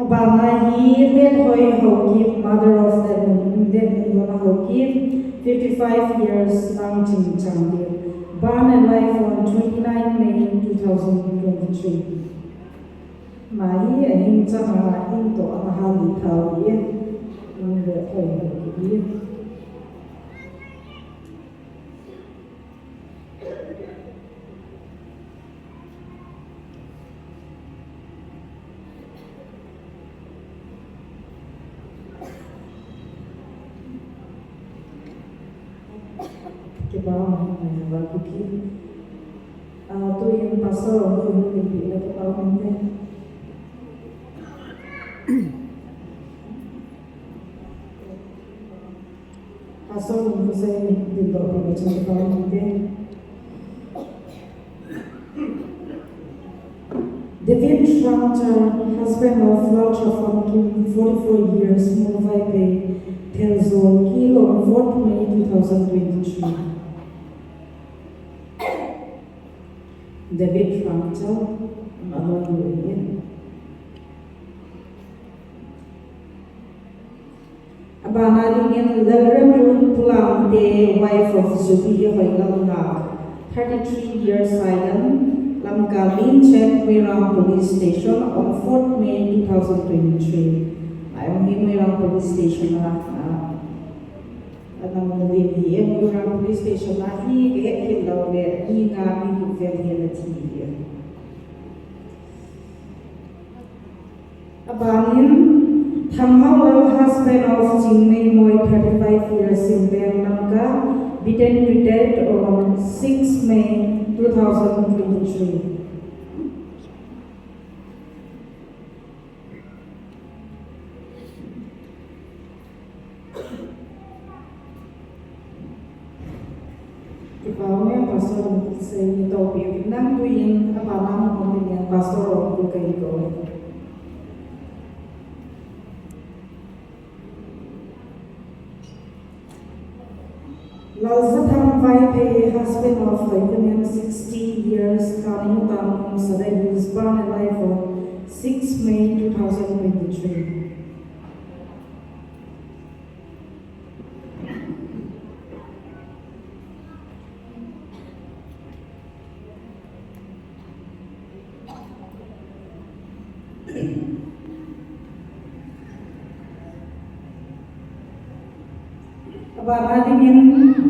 Abana hi Lethoi Haokip, mother of Letmin, Letminlun Haokip, fifty-five years, Langching, Chandel. Burned alive on twenty-nine May two thousand twenty-three. Ama hi ahin chang a, in toh ana hal thau ahi. Lethoi Haokip hi. Kipah, ah, Kuki. Ah, tuin Pastor Ongkhu hin pi le kipah inte. Pastor Ongkhu sei dingdoh pi le chun kipah inte. David Shrangchar, husband of Lalchafam Kim, forty-four years, Mumbai Bay, Thelzol, kilo on fourth May two thousand twenty-three. David Shrangchar, aloiyu ahi. Abana dingin Lalremlun Pulamte, wife of Zubi Hoingalnga, thirty-three years, Sailam, Lamka, Minchet, Moirang Police Station on fourth May two thousand twenty-three. Ahi, Moirang Police Station a, a, ana mun hi, Moirang Police Station a hi, kahet lou le, mi nga, mi gup vel hi ana thi hi. Abanin, Thanghaolal, husband of Chingneimoi, thirty-five years, Simleng, Lamka, beaten to death on six May two thousand twenty-three. Kipah e, Pastor, sei ni topi nang tuin, abana mun hin Pastor Ongkhu kahin kou. Lalzathang Vaiphei, husband of Loikunem, sixty years, Kanimutang, Sadai Hills, burned alive on six May two thousand twenty-three. Abana dingin,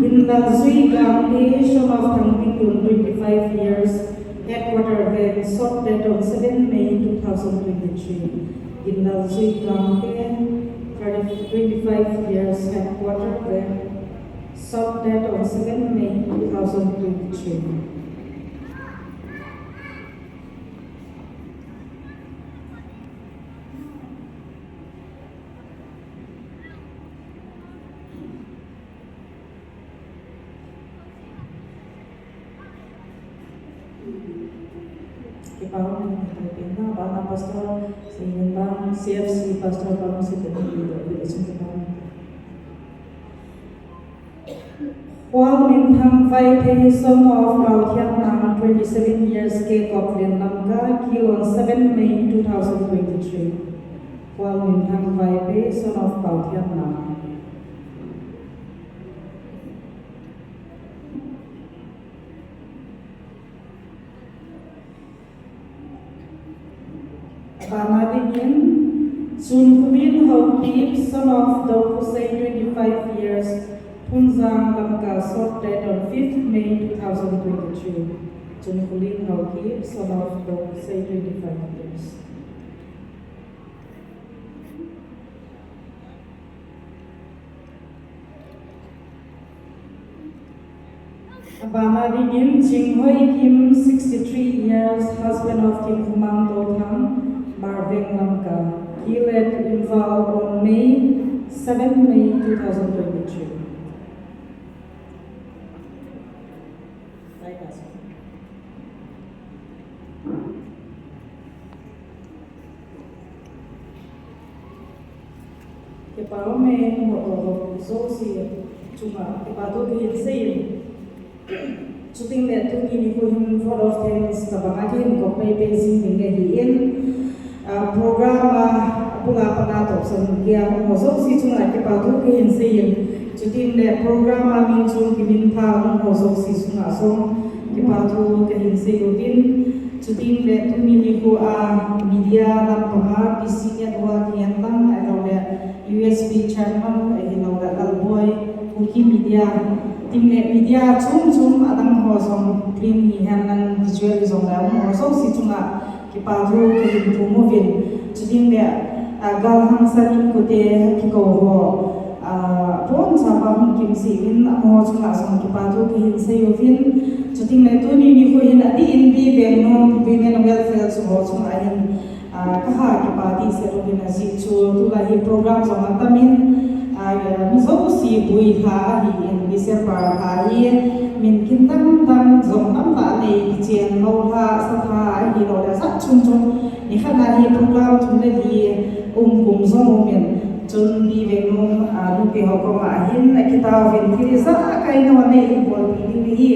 Ginlaljui Gangte, son of Thangpitun, twenty-five years, headquarter Veng, shot dead on seven May two thousand twenty-three. Ginlaljui Gangte, thirty, twenty-five years, headquarter Veng, shot dead on seven May two thousand twenty-three. Kipah e, abana Pastor, sei ni bang, C F C Pastor bang, sei ni bang, kipah e. Khualminthang Vaiphei, son of Paothiannang, twenty-seven years, Kekoplen, Lamka, killed on seven May two thousand twenty-three. Khualminthang Vaiphei, son of Paothiannang. Abana dingin, Chunkhumin Haokip, son of Dokhosei, twenty-five years, Phunzang, Lamka, shot dead on fifth May two thousand twenty-three. Chunkhumin Haokip, son of Dokhosei, twenty-five years. Abana dingin, Chinghoi Kim, sixty-three years, husband of Kimkhomang Tothang, Marveng, Lamka, killed at Imphal on May, seven May two thousand twenty-three. Kipah e, mo o ho so si chunga kipah thu kahin sei. Chuting le tuni nikho hin vote of thanks tabanga kahin kop pei pei jing ding ahi in. Ah, program a, abul a pat a tohsan geiya hung ho jouse chunga kipah thu kahin sei in. Chuting le program a min chom kiminpha hung ho jouse chunga jong kipah thu kahin sei uvin. Chuting le tuni nikho a media lampang a B C Network hihen lang, ahilou le U S B channel, ahilou le Lalboi, Kuki Media, chuting le media chom chom adang ho jong, print hihen lang, visual hijongle hung ho jouse chunga kipah thu kahin thum uvin. Chuting le, ah, galhangsan in kote kikou ho, ah, Abon chapa hung kimsih uvin, amaho chunga jong kipa thu kahin sei uvin. Chuting le tuni nikho hin adih in B. Vengnom Women Welfare chu ho chunga hin, ah, kaha kipa dihset uvin ajeh chu tulai hi program jong atamin, ah, mi jouse boi lha ahin December lha hi min kin dang dang jong tam tah nei kichen mo lha, sa lha ahilou le jat chom chom. Nikhat a hi program thum le li um kum jong umin. Chun B. Vengnom, ah, nupi ho koma hin akitao uvin thil ijakai ho nei in bolpi ding hi.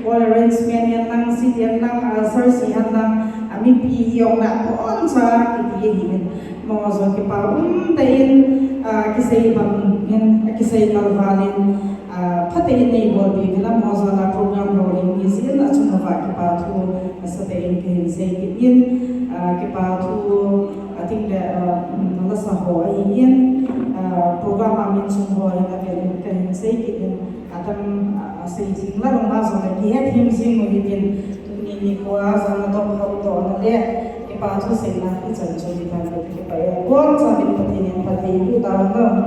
Hall arrangement hihen lang, seat hihen lang, ah, sir si hihen lang, ah, mipi hi jong na kon cha kiti hi min. Mo jong kipa um tah in, ah, kisei bang in, ah, kisei kalval in, ah, phatah in nei bolpi uvin, mo jong la program rolling hi jeh in achunga kipa thu asatah in kahin sei kit in, ah, kipa thu Ating le, ah, um, lasa ho ahin, ah, program a min chung ho hin avel in kahin sei kit in, atam, ah, sei jing la lou ma jong le kihet him jing u hitin, tuni nikho a jong natong ho toh na le, kipa thu seina ichan chu hitan le kipah e. Abon chan in Pathen in phatthei boh tahen lang.